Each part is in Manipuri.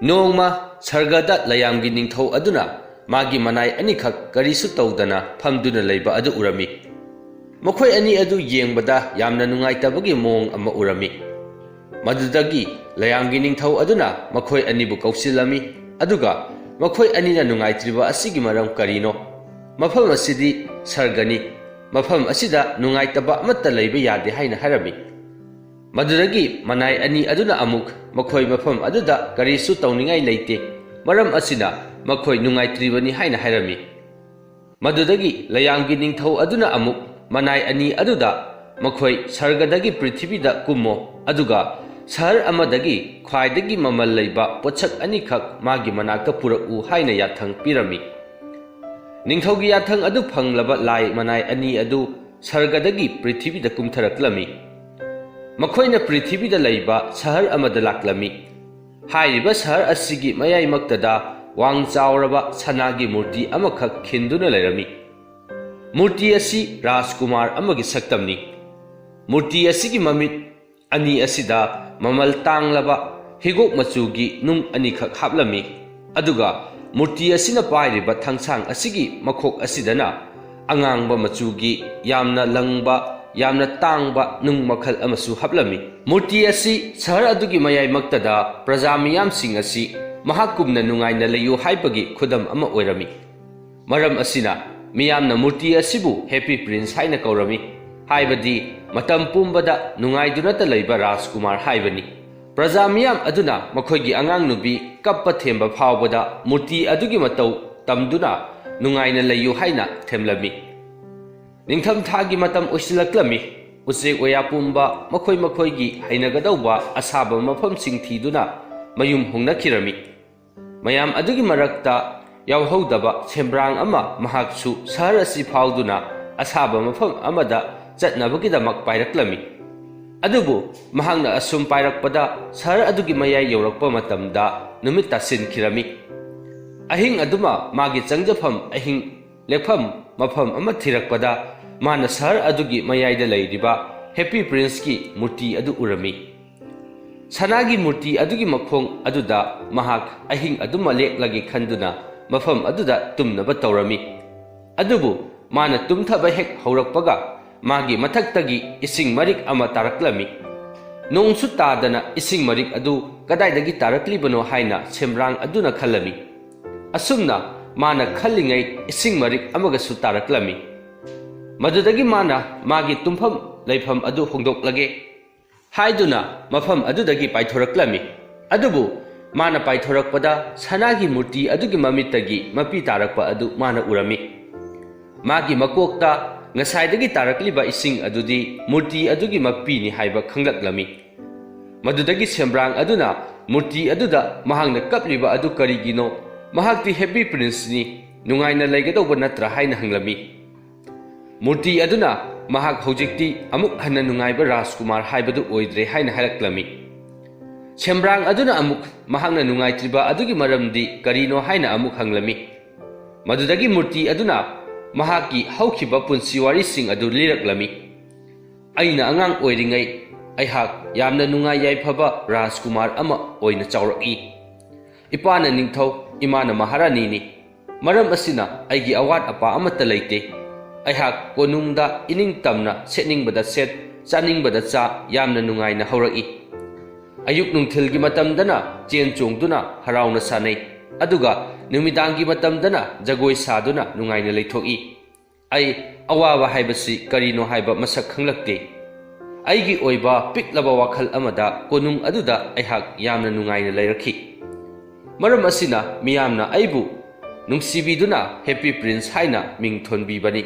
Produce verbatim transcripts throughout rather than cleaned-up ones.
ꯅꯣꯡꯃ ꯁꯔꯒꯗ ꯂꯩꯌꯥꯝꯒꯤ ꯅꯤꯡꯊꯧ ꯑꯗꯨꯅ ꯃꯥꯒꯤ ꯃꯅꯥꯏ ꯑꯅꯤꯈꯛ ꯀꯔꯤꯁꯨ ꯇꯧꯗꯅ ꯐꯝꯗꯨꯅ ꯂꯩꯕ ꯑꯗꯨ ꯎꯔꯝꯃꯤ꯫ ꯃꯈꯣꯏ ꯑꯅꯤ ꯑꯗꯨ ꯌꯦꯡꯕꯗ ꯌꯥꯝꯅ ꯅꯨꯡꯉꯥꯏꯇꯕꯒꯤ ꯃꯑꯣꯡ ꯑꯃ ꯎꯔꯝꯃꯤ꯫ ꯃꯗꯨꯗꯒꯤ ꯂꯩꯌꯥꯝꯒꯤ ꯅꯤꯡꯊꯧ ꯑꯗꯨꯅ ꯃꯈꯣꯏ ꯑꯅꯤꯕꯨ ꯀꯧꯁꯤꯜꯂꯝꯃꯤ, ꯑꯗꯨꯒ ꯃꯈꯣꯏ ꯑꯅꯤꯅ ꯅꯨꯡꯉꯥꯏꯇ꯭ꯔꯤꯕ ꯑꯁꯤꯒꯤ ꯃꯔꯝ ꯀꯔꯤꯅꯣ? ꯃꯐꯝ ꯑꯁꯤꯗꯤ ꯁꯔꯒꯅꯤ, ꯃꯐꯝ ꯑꯁꯤꯗ ꯅꯨꯡꯉꯥꯏꯇꯕ ꯑꯃꯠꯇ ꯂꯩꯕ ꯌꯥꯗꯦ ꯍꯥꯏꯅ ꯍꯥꯏꯔꯝꯃꯤ꯫ ꯃꯗꯨꯗꯒꯤ ꯃꯅꯥꯏ ꯑꯅꯤ ꯑꯗꯨꯅ ꯑꯃꯨꯛ ꯃꯈꯣꯏ ꯃꯐꯝ ꯑꯗꯨꯗ ꯀꯔꯤꯁꯨ ꯇꯧꯅꯤꯡꯉꯥꯏ ꯂꯩꯇꯦ, ꯃꯔꯝ ꯑꯁꯤꯅ ꯃꯈꯣꯏ ꯅꯨꯡꯉꯥꯏꯇ꯭ꯔꯤꯕꯅꯤ ꯍꯥꯏꯅ ꯍꯥꯏꯔꯝꯃꯤ꯫ ꯃꯗꯨꯗꯒꯤ ꯂꯩꯌꯥꯝꯒꯤ ꯅꯤꯡꯊꯧ ꯑꯗꯨꯅ ꯑꯃꯨꯛ ꯃꯅꯥꯏ ꯑꯅꯤ ꯑꯗꯨꯗ ꯃꯈꯣꯏ ꯁꯔꯒꯗꯒꯤ ꯄ꯭ꯔꯤꯊꯤꯕꯤꯗ ꯀꯨꯝꯃꯣ, ꯑꯗꯨꯒ ꯁꯍꯔ ꯑꯃꯗꯒꯤ ꯈ꯭ꯋꯥꯏꯗꯒꯤ ꯃꯃꯜ ꯂꯩꯕ ꯄꯣꯠꯁꯛ ꯑꯅꯤꯈꯛ ꯃꯥꯒꯤ ꯃꯅꯥꯛꯇ ꯄꯨꯔꯛꯎ ꯍꯥꯏꯅ ꯌꯥꯊꯪ ꯄꯤꯔꯝꯃꯤ꯫ ꯅꯤꯡꯊꯧꯒꯤ ꯌꯥꯊꯪ ꯑꯗꯨ ꯐꯪꯂꯕ ꯂꯥꯏ ꯃꯅꯥꯏ ꯑꯅꯤ ꯑꯗꯨ ꯁꯔꯒꯗꯒꯤ ꯄ꯭ꯔꯤꯊꯤꯕꯤꯗ ꯀꯨꯝꯊꯔꯛꯂꯝꯃꯤ꯫ ꯃꯈꯣꯏꯅ ꯄ꯭ꯔꯤꯊꯤꯕꯤꯗ ꯂꯩꯕ ꯁꯍꯔ ꯑꯃꯗ ꯂꯥꯛꯂꯝꯃꯤ꯫ ꯍꯥꯏꯔꯤꯕ ꯁꯍꯔ ꯑꯁꯤꯒꯤ ꯃꯌꯥꯏꯃꯛꯇꯗ ꯋꯥꯡ ꯆꯥꯎꯔꯕ ꯁꯅꯥꯒꯤ ꯃꯨꯔꯇꯤ ꯑꯃꯈꯛ ꯈꯤꯟꯗꯨꯅ ꯂꯩꯔꯝꯃꯤ꯫ ꯃꯨꯔꯇꯤ ꯑꯁꯤ ꯔꯥꯖꯀꯨꯃꯥꯔ ꯑꯃꯒꯤ ꯁꯛꯇꯝꯅꯤ꯫ ꯃꯨꯔꯇꯤ ꯑꯁꯤꯒꯤ ꯃꯃꯤꯠ ꯑꯅꯤ ꯑꯁꯤꯗ ꯃꯃꯜ ꯇꯥꯡꯂꯕ ꯍꯤꯒꯣꯛ ꯃꯆꯨꯒꯤ ꯅꯨꯡ ꯑꯅꯤꯈꯛ ꯍꯥꯞꯂꯝꯃꯤ, ꯑꯗꯨꯒ ꯃꯨꯔꯇꯤ ꯑꯁꯤꯅ ꯄꯥꯏꯔꯤꯕ ꯊꯥꯡꯁꯥꯡ ꯑꯁꯤꯒꯤ ꯃꯈꯣꯛ ꯑꯁꯤꯗꯅ ꯑꯉꯥꯡꯕ ꯃꯆꯨꯒꯤ ꯌꯥꯝꯅ ꯂꯪꯕ, ꯌꯥꯝꯅ ꯇꯥꯡꯕ ꯅꯨꯡ ꯃꯈꯜ ꯑꯃꯁꯨ ꯍꯥꯞꯂꯝꯃꯤ꯫ ꯃꯨꯔꯇꯤ ꯑꯁꯤ ꯁꯍꯔ ꯑꯗꯨꯒꯤ ꯃꯌꯥꯏꯃꯛꯇꯗ ꯄ꯭ꯔꯖꯥ ꯃꯤꯌꯥꯝꯁꯤꯡ ꯑꯁꯤ ꯃꯍꯥꯛꯀꯨꯝꯅ ꯅꯨꯡꯉꯥꯏꯅ ꯂꯩꯌꯨ ꯍꯥꯏꯕꯒꯤ ꯈꯨꯗꯝ ꯑꯃ ꯑꯣꯏꯔꯝꯃꯤ꯫ ꯃꯔꯝ ꯑꯁꯤꯅ ꯃꯤꯌꯥꯝꯅ ꯃꯨꯔꯇꯤ ꯑꯁꯤꯕꯨ Happy Prince ꯍꯥꯏꯅ ꯀꯧꯔꯝꯃꯤ, ꯍꯥꯏꯕꯗꯤ ꯃꯇꯝ ꯄꯨꯝꯕꯗ ꯅꯨꯡꯉꯥꯏꯗꯨꯅꯇ ꯂꯩꯕ ꯔꯥꯖꯀꯨꯃꯥꯔ ꯍꯥꯏꯕꯅꯤ꯫ ꯄ꯭ꯔꯖꯥ ꯃꯤꯌꯥꯝ ꯑꯗꯨꯅ ꯃꯈꯣꯏꯒꯤ ꯑꯉꯥꯡ ꯅꯨꯄꯤ ꯀꯞꯄ ꯊꯦꯝꯕ ꯐꯥꯎꯕꯗ ꯃꯨꯔꯇꯤ ꯑꯗꯨꯒꯤ ꯃꯇꯧ ꯇꯝꯗꯨꯅ ꯅꯨꯡꯉꯥꯏꯅ ꯂꯩꯌꯨ ꯍꯥꯏꯅ ꯊꯦꯝꯂꯝꯃꯤ꯫ ꯅꯤꯡꯊꯝꯊꯥꯒꯤ ꯃꯇꯝ ꯑꯣꯏꯁꯤꯜꯂꯛꯂꯝꯃꯤ꯫ ꯎꯆꯦꯛ ꯋꯥꯌꯥ ꯄꯨꯝꯕ ꯃꯈꯣꯏ ꯃꯈꯣꯏꯒꯤ ꯍꯩꯅꯒꯗꯧꯕ ꯑꯁꯥꯕ ꯃꯐꯝꯁꯤꯡ ꯊꯤꯗꯨꯅ ꯃꯌꯨꯝ ꯍꯣꯡꯅꯈꯤꯔꯝꯃꯤ꯫ ꯃꯌꯥꯝ ꯑꯗꯨꯒꯤ ꯃꯔꯛꯇ ꯌꯥꯎꯍꯧꯗꯕ ꯁꯦꯝꯕ꯭ꯔꯥꯡ ꯑꯃ ꯃꯍꯥꯛꯁꯨ ꯁꯍꯔ ꯑꯁꯤ ꯐꯥꯎꯗꯨꯅ ꯑꯁꯥꯕ ꯃꯐꯝ ꯑꯃꯗ ꯆꯠꯅꯕꯒꯤꯗꯃꯛ ꯄꯥꯏꯔꯛꯂꯝꯃꯤ꯫ ꯑꯗꯨꯕꯨ ꯃꯍꯥꯛꯅ ꯑꯁꯨꯝ ꯄꯥꯏꯔꯛꯄꯗ ꯁꯍꯔ ꯑꯗꯨꯒꯤ ꯃꯌꯥꯏ ꯌꯧꯔꯛꯄ ꯃꯇꯝꯗ ꯅꯨꯃꯤꯠ ꯇꯥꯁꯤꯟꯈꯤꯔꯝꯃꯤ꯫ ꯑꯍꯤꯡ ꯑꯗꯨꯃ ꯃꯥꯒꯤ ꯆꯪꯖꯐꯝ ꯑꯍꯤꯡ ꯂꯦꯛꯐꯝ ꯃꯐꯝ ꯑꯃ ꯊꯤꯔꯛꯄꯗ ꯃꯥꯅ ꯁꯍꯔ ꯑꯗꯨꯒꯤ ꯃꯌꯥꯏꯗ ꯂꯩꯔꯤꯕ Happy Princeꯀꯤ ꯃꯨꯔꯇꯤ ꯑꯗꯨ ꯎꯔꯝꯃꯤ꯫ ꯁꯅꯥꯒꯤ ꯃꯨꯔꯇꯤ ꯑꯗꯨꯒꯤ ꯃꯈꯣꯡ ꯑꯗꯨꯗ ꯃꯍꯥꯛ ꯑꯍꯤꯡ ꯑꯗꯨꯃ ꯂꯦꯛꯂꯒꯦ ꯈꯟꯗꯨꯅ ꯃꯐꯝ ꯑꯗꯨꯗ ꯇꯨꯝꯅꯕ ꯇꯧꯔꯝꯃꯤ꯫ ꯑꯗꯨꯕꯨ ꯃꯥꯅ ꯇꯨꯝꯊꯕ ꯍꯦꯛ ꯍꯧꯔꯛꯄꯒ ꯃꯥꯒꯤ ꯃꯊꯛꯇꯒꯤ ꯏꯁꯤꯡ ꯃꯔꯤꯛ ꯑꯃ ꯇꯥꯔꯛꯂꯝꯃꯤ꯫ ꯅꯣꯡꯁꯨ ꯇꯥꯗꯅ ꯏꯁꯤꯡ ꯃꯔꯤꯛ ꯑꯗꯨ ꯀꯗꯥꯏꯗꯒꯤ ꯇꯥꯔꯛꯂꯤꯕꯅꯣ ꯍꯥꯏꯅ ꯁꯦꯝꯕ꯭ꯔꯥꯡ ꯑꯗꯨꯅ ꯈꯜꯂꯝꯃꯤ꯫ ꯑꯁꯨꯝꯅ ꯃꯥꯅ ꯈꯜꯂꯤꯉꯩ ꯏꯁꯤꯡ ꯃꯔꯤꯛ ꯑꯃꯒꯁꯨ ꯇꯥꯔꯛꯂꯝꯃꯤ꯫ ꯃꯗꯨꯗꯒꯤ ꯃꯥꯅ ꯃꯥꯒꯤ ꯇꯨꯝꯐꯝ ꯂꯩꯐꯝ ꯑꯗꯨ ꯍꯣꯡꯗꯣꯛꯂꯒꯦ ꯍꯥꯏꯗꯨꯅ ꯃꯐꯝ ꯑꯗꯨꯗꯒꯤ ꯄꯥꯏꯊꯣꯔꯛꯂꯝꯃꯤ꯫ ꯑꯗꯨꯕꯨ ꯃꯥꯅ ꯄꯥꯏꯊꯣꯔꯛꯄꯗ ꯁꯅꯥꯒꯤ ꯃꯨꯔꯇꯤ ꯑꯗꯨꯒꯤ ꯃꯃꯤꯠꯇꯒꯤ ꯃꯄꯤ ꯇꯥꯔꯛꯄ ꯑꯗꯨ ꯃꯥꯅ ꯎꯔꯝꯃꯤ꯫ ꯃꯥꯒꯤ ꯃꯀꯣꯛꯇ ꯉꯁꯥꯏꯗꯒꯤ ꯇꯥꯔꯛꯂꯤꯕ ꯏꯁꯤꯡ ꯑꯗꯨꯗꯤ ꯃꯨꯔꯇꯤ ꯑꯗꯨꯒꯤ ꯃꯄꯤꯅꯤ ꯍꯥꯏꯕ ꯈꯪꯂꯛꯂꯝꯃꯤ꯫ ꯃꯗꯨꯗꯒꯤ ꯁꯦꯝꯕ꯭ꯔꯥꯡ ꯑꯗꯨꯅ ꯃꯨꯔꯇꯤ ꯑꯗꯨꯗ ꯃꯍꯥꯛꯅ ꯀꯞꯂꯤꯕ ꯑꯗꯨ ꯀꯔꯤꯒꯤꯅꯣ, ꯃꯍꯥꯛꯇꯤ ꯍꯦꯄꯤ ꯄ꯭ꯔꯤꯟꯁꯅꯤ, ꯅꯨꯡꯉꯥꯏꯅ ꯂꯩꯒꯗꯧꯕ ꯅꯠꯇ꯭ꯔꯥ ꯍꯥꯏꯅ ꯍꯪꯂꯝꯃꯤ꯫ ꯃꯨꯔꯇꯤ ꯑꯗꯨꯅ ꯃꯍꯥꯛ ꯍꯧꯖꯤꯛꯇꯤ ꯑꯃꯨꯛ ꯍꯟꯅ ꯅꯨꯡꯉꯥꯏꯕ ꯔꯥꯖꯀꯨꯃꯥꯔ ꯍꯥꯏꯕꯗꯨ ꯑꯣꯏꯗ꯭ꯔꯦ ꯍꯥꯏꯅ ꯍꯥꯏꯔꯛꯂꯝꯃꯤ꯫ ꯁꯦꯝꯕ꯭ꯔꯥꯡ ꯑꯗꯨꯅ ꯑꯃꯨꯛ ꯃꯍꯥꯛꯅ ꯅꯨꯡꯉꯥꯏꯇ꯭ꯔꯤꯕ ꯑꯗꯨꯒꯤ ꯃꯔꯝꯗꯤ ꯀꯔꯤꯅꯣ ꯍꯥꯏꯅ ꯑꯃꯨꯛ ꯍꯪꯂꯝꯃꯤ꯫ ꯃꯗꯨꯗꯒꯤ ꯃꯨꯔꯇꯤ ꯑꯗꯨꯅ ꯃꯍꯥꯛꯀꯤ ꯍꯧꯈꯤꯕ ꯄꯨꯟꯁꯤ ꯋꯥꯔꯤꯁꯤꯡ ꯑꯗꯨ ꯂꯤꯔꯛꯂꯝꯃꯤ꯫ ꯑꯩꯅ ꯑꯉꯥꯡ ꯑꯣꯏꯔꯤꯉꯩ ꯑꯩꯍꯥꯛ ꯌꯥꯝꯅ ꯅꯨꯡꯉꯥꯏ ꯌꯥꯏꯐꯕ ꯔꯥꯖꯀꯨꯃꯥꯔ ꯑꯃ ꯑꯣꯏꯅ ꯆꯥꯎꯔꯛꯏ꯫ ꯏꯄꯥꯅ ꯅꯤꯡꯊꯧ, ꯏꯃꯥꯅ ꯃꯍꯥꯔꯥꯅꯤꯅꯤ꯫ ꯃꯔꯝ ꯑꯁꯤꯅ ꯑꯩꯒꯤ ꯑꯋꯥꯠ ꯑꯄꯥ ꯑꯃꯠꯇ ꯂꯩꯇꯦ꯫ ꯑꯩꯍꯥꯛ ꯀꯣꯅꯨꯡꯗ ꯏꯅꯤꯡ ꯇꯝꯅ ꯁꯦꯠꯅꯤꯡꯕꯗ ꯁꯦꯠ, ꯆꯥꯅꯤꯡꯕꯗ ꯆꯥ, ꯌꯥꯝꯅ ꯅꯨꯡꯉꯥꯏꯅ ꯍꯧꯔꯛꯏ꯫ ꯑꯌꯨꯛ ꯅꯨꯡꯊꯤꯜꯒꯤ ꯃꯇꯝꯗꯅ ꯆꯦꯟ ꯆꯣꯡꯗꯨꯅ ꯍꯔꯥꯎꯅ ꯁꯥꯟꯅꯩ, ꯑꯗꯨꯒ ꯅꯨꯃꯤꯗꯥꯡꯒꯤ ꯃꯇꯝꯗꯅ ꯖꯒꯣꯏ ꯁꯥꯗꯨꯅ ꯅꯨꯡꯉꯥꯏꯅ ꯂꯩꯊꯣꯛꯏ꯫ ꯑꯩ ꯑꯋꯥꯕ ꯍꯥꯏꯕꯁꯤ ꯀꯔꯤꯅꯣ ꯍꯥꯏꯕ ꯃꯁꯛ ꯈꯪꯂꯛꯇꯦ꯫ ꯑꯩꯒꯤ ꯑꯣꯏꯕ ꯄꯤꯛꯂꯕ ꯋꯥꯈꯜ ꯑꯃꯗ ꯀꯣꯅꯨꯡ ꯑꯗꯨꯗ ꯑꯩꯍꯥꯛ ꯌꯥꯝꯅ ꯅꯨꯡꯉꯥꯏꯅ ꯂꯩꯔꯛꯈꯤ꯫ ꯃꯔꯝ ꯑꯁꯤꯅ ꯃꯤꯌꯥꯝꯅ ꯑꯩꯕꯨ ꯅꯨꯡꯁꯤꯕꯤꯗꯨꯅ ꯍꯦꯄꯤ ꯄ꯭ꯔꯤꯟꯁ ꯍꯥꯏꯅ ꯃꯤꯡ ꯊꯣꯟꯕꯤꯕꯅꯤ꯫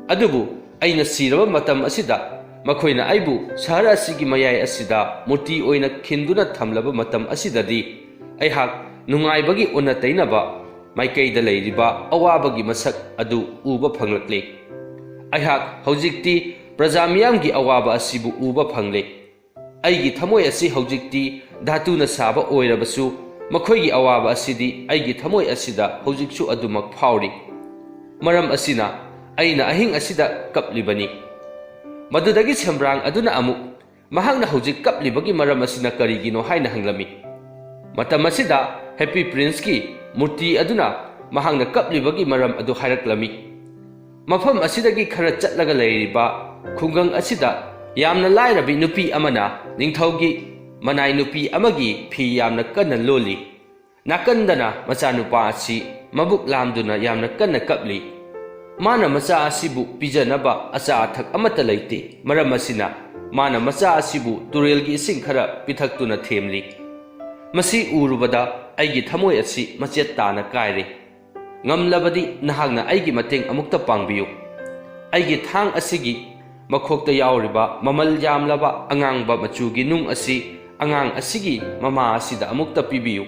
ꯑꯗꯨꯕꯨ ꯑꯩꯅ ꯁꯤꯔꯕ ꯃꯇꯝ ꯑꯁꯤꯗ ꯃꯈꯣꯏꯅ ꯑꯩꯕꯨ ꯁꯍꯔ ꯑꯁꯤꯒꯤ ꯃꯌꯥꯏ ꯑꯁꯤꯗ ꯃꯨꯔꯇꯤ ꯑꯣꯏꯅ ꯈꯤꯟꯗꯨꯅ ꯊꯝꯂꯕ ꯃꯇꯝ ꯑꯁꯤꯗꯗꯤ ꯑꯩꯍꯥꯛ ꯅꯨꯡꯉꯥꯏꯕꯒꯤ ꯑꯣꯟꯅ ꯇꯩꯅꯕ ꯃꯥꯏꯀꯩꯗ ꯂꯩꯔꯤꯕ ꯑꯋꯥꯕꯒꯤ ꯃꯁꯛ ꯑꯗꯨ ꯎꯕ ꯐꯪꯂꯛꯂꯦ꯫ ꯑꯩꯍꯥꯛ ꯍꯧꯖꯤꯛꯇꯤ ꯄ꯭ꯔꯖꯥ ꯃꯤꯌꯥꯝꯒꯤ ꯑꯋꯥꯕ ꯑꯁꯤꯕꯨ ꯎꯕ ꯐꯪꯂꯦ꯫ ꯑꯩꯒꯤ ꯊꯃꯣꯏ ꯑꯁꯤ ꯍꯧꯖꯤꯛꯇꯤ ꯙꯥꯇꯨꯅ ꯁꯥꯕ ꯑꯣꯏꯔꯕꯁꯨ, ꯃꯈꯣꯏꯒꯤ ꯑꯋꯥꯕ ꯑꯁꯤꯗꯤ ꯑꯩꯒꯤ ꯊꯃꯣꯏ ꯑꯁꯤꯗ ꯍꯧꯖꯤꯛꯁꯨ ꯑꯗꯨꯃꯛ ꯐꯥꯎꯔꯤ꯫ ꯃꯔꯝ ꯑꯁꯤꯅ ꯑꯩꯅ ꯑꯍꯤꯡ ꯑꯁꯤꯗ ꯀꯞꯂꯤꯕꯅꯤ꯫ ꯃꯗꯨꯗꯒꯤ ꯁꯦꯝꯕ꯭ꯔꯥꯡ ꯑꯗꯨꯅ ꯑꯃꯨꯛ ꯃꯍꯥꯛꯅ ꯍꯧꯖꯤꯛ ꯀꯞꯂꯤꯕꯒꯤ ꯃꯔꯝ ꯑꯁꯤꯅ ꯀꯔꯤꯒꯤꯅꯣ ꯍꯥꯏꯅ ꯍꯪꯂꯝꯃꯤ꯫ ꯃꯇꯝ ꯑꯁꯤꯗ Happy Princeꯀꯤ ꯃꯨꯔꯇꯤ ꯑꯗꯨꯅ ꯃꯍꯥꯛꯅ ꯀꯞꯂꯤꯕꯒꯤ ꯃꯔꯝ ꯑꯗꯨ ꯍꯥꯏꯔꯛꯂꯝꯃꯤ꯫ ꯃꯐꯝ ꯑꯁꯤꯗꯒꯤ ꯈꯔ ꯆꯠꯂꯒ ꯂꯩꯔꯤꯕ ꯈꯨꯡꯒꯪ ꯑꯁꯤꯗ ꯌꯥꯝꯅ ꯂꯥꯏꯔꯕꯤ ꯅꯨꯄꯤ ꯑꯃꯅ ꯅꯤꯡꯊꯧꯒꯤ ꯃꯅꯥꯏ ꯅꯨꯄꯤ ꯑꯃꯒꯤ ꯐꯤ ꯌꯥꯝꯅ ꯀꯟꯅ ꯂꯣꯜꯂꯤ꯫ ꯅꯥꯀꯟꯗꯅ ꯃꯆꯥꯅꯨꯄꯥ ꯑꯁꯤ ꯃꯕꯨꯛ ꯂꯥꯝꯗꯨꯅ ꯌꯥꯝꯅ ꯀꯟꯅ ꯀꯞꯂꯤ꯫ ꯃꯥꯅ ꯃꯆꯥ ꯑꯁꯤꯕꯨ ꯄꯤꯖꯅꯕ ꯑꯆꯥ ꯑꯊꯛ ꯑꯃꯠꯇ ꯂꯩꯇꯦ꯫ ꯃꯔꯝ ꯑꯁꯤꯅ ꯃꯥꯅ ꯃꯆꯥ ꯑꯁꯤꯕꯨ ꯇꯨꯔꯦꯜꯒꯤ ꯏꯁꯤꯡ ꯈꯔ ꯄꯤꯊꯛꯇꯨꯅ ꯊꯦꯝꯂꯤ꯫ ꯃꯁꯤ ꯎꯔꯨꯕꯗ ꯑꯩꯒꯤ ꯊꯃꯣꯏ ꯑꯁꯤ ꯃꯆꯦꯠ ꯇꯥꯅ ꯀꯥꯏꯔꯦ꯫ ꯉꯝꯂꯕꯗꯤ ꯅꯍꯥꯛꯅ ꯑꯩꯒꯤ ꯃꯇꯦꯡ ꯑꯃꯨꯛꯇ ꯄꯥꯡꯕꯤꯌꯨ꯫ ꯑꯩꯒꯤ ꯊꯥꯡ ꯑꯁꯤꯒꯤ ꯃꯈꯣꯛꯇ ꯌꯥꯎꯔꯤꯕ ꯃꯃꯜ ꯌꯥꯝꯂꯕ ꯑꯉꯥꯡꯕ ꯃꯆꯨꯒꯤ ꯅꯨꯡ ꯑꯁꯤ ꯑꯉꯥꯡ ꯑꯁꯤꯒꯤ ꯃꯃꯥ ꯑꯁꯤꯗ ꯑꯃꯨꯛꯇ ꯄꯤꯕꯤꯌꯨ꯫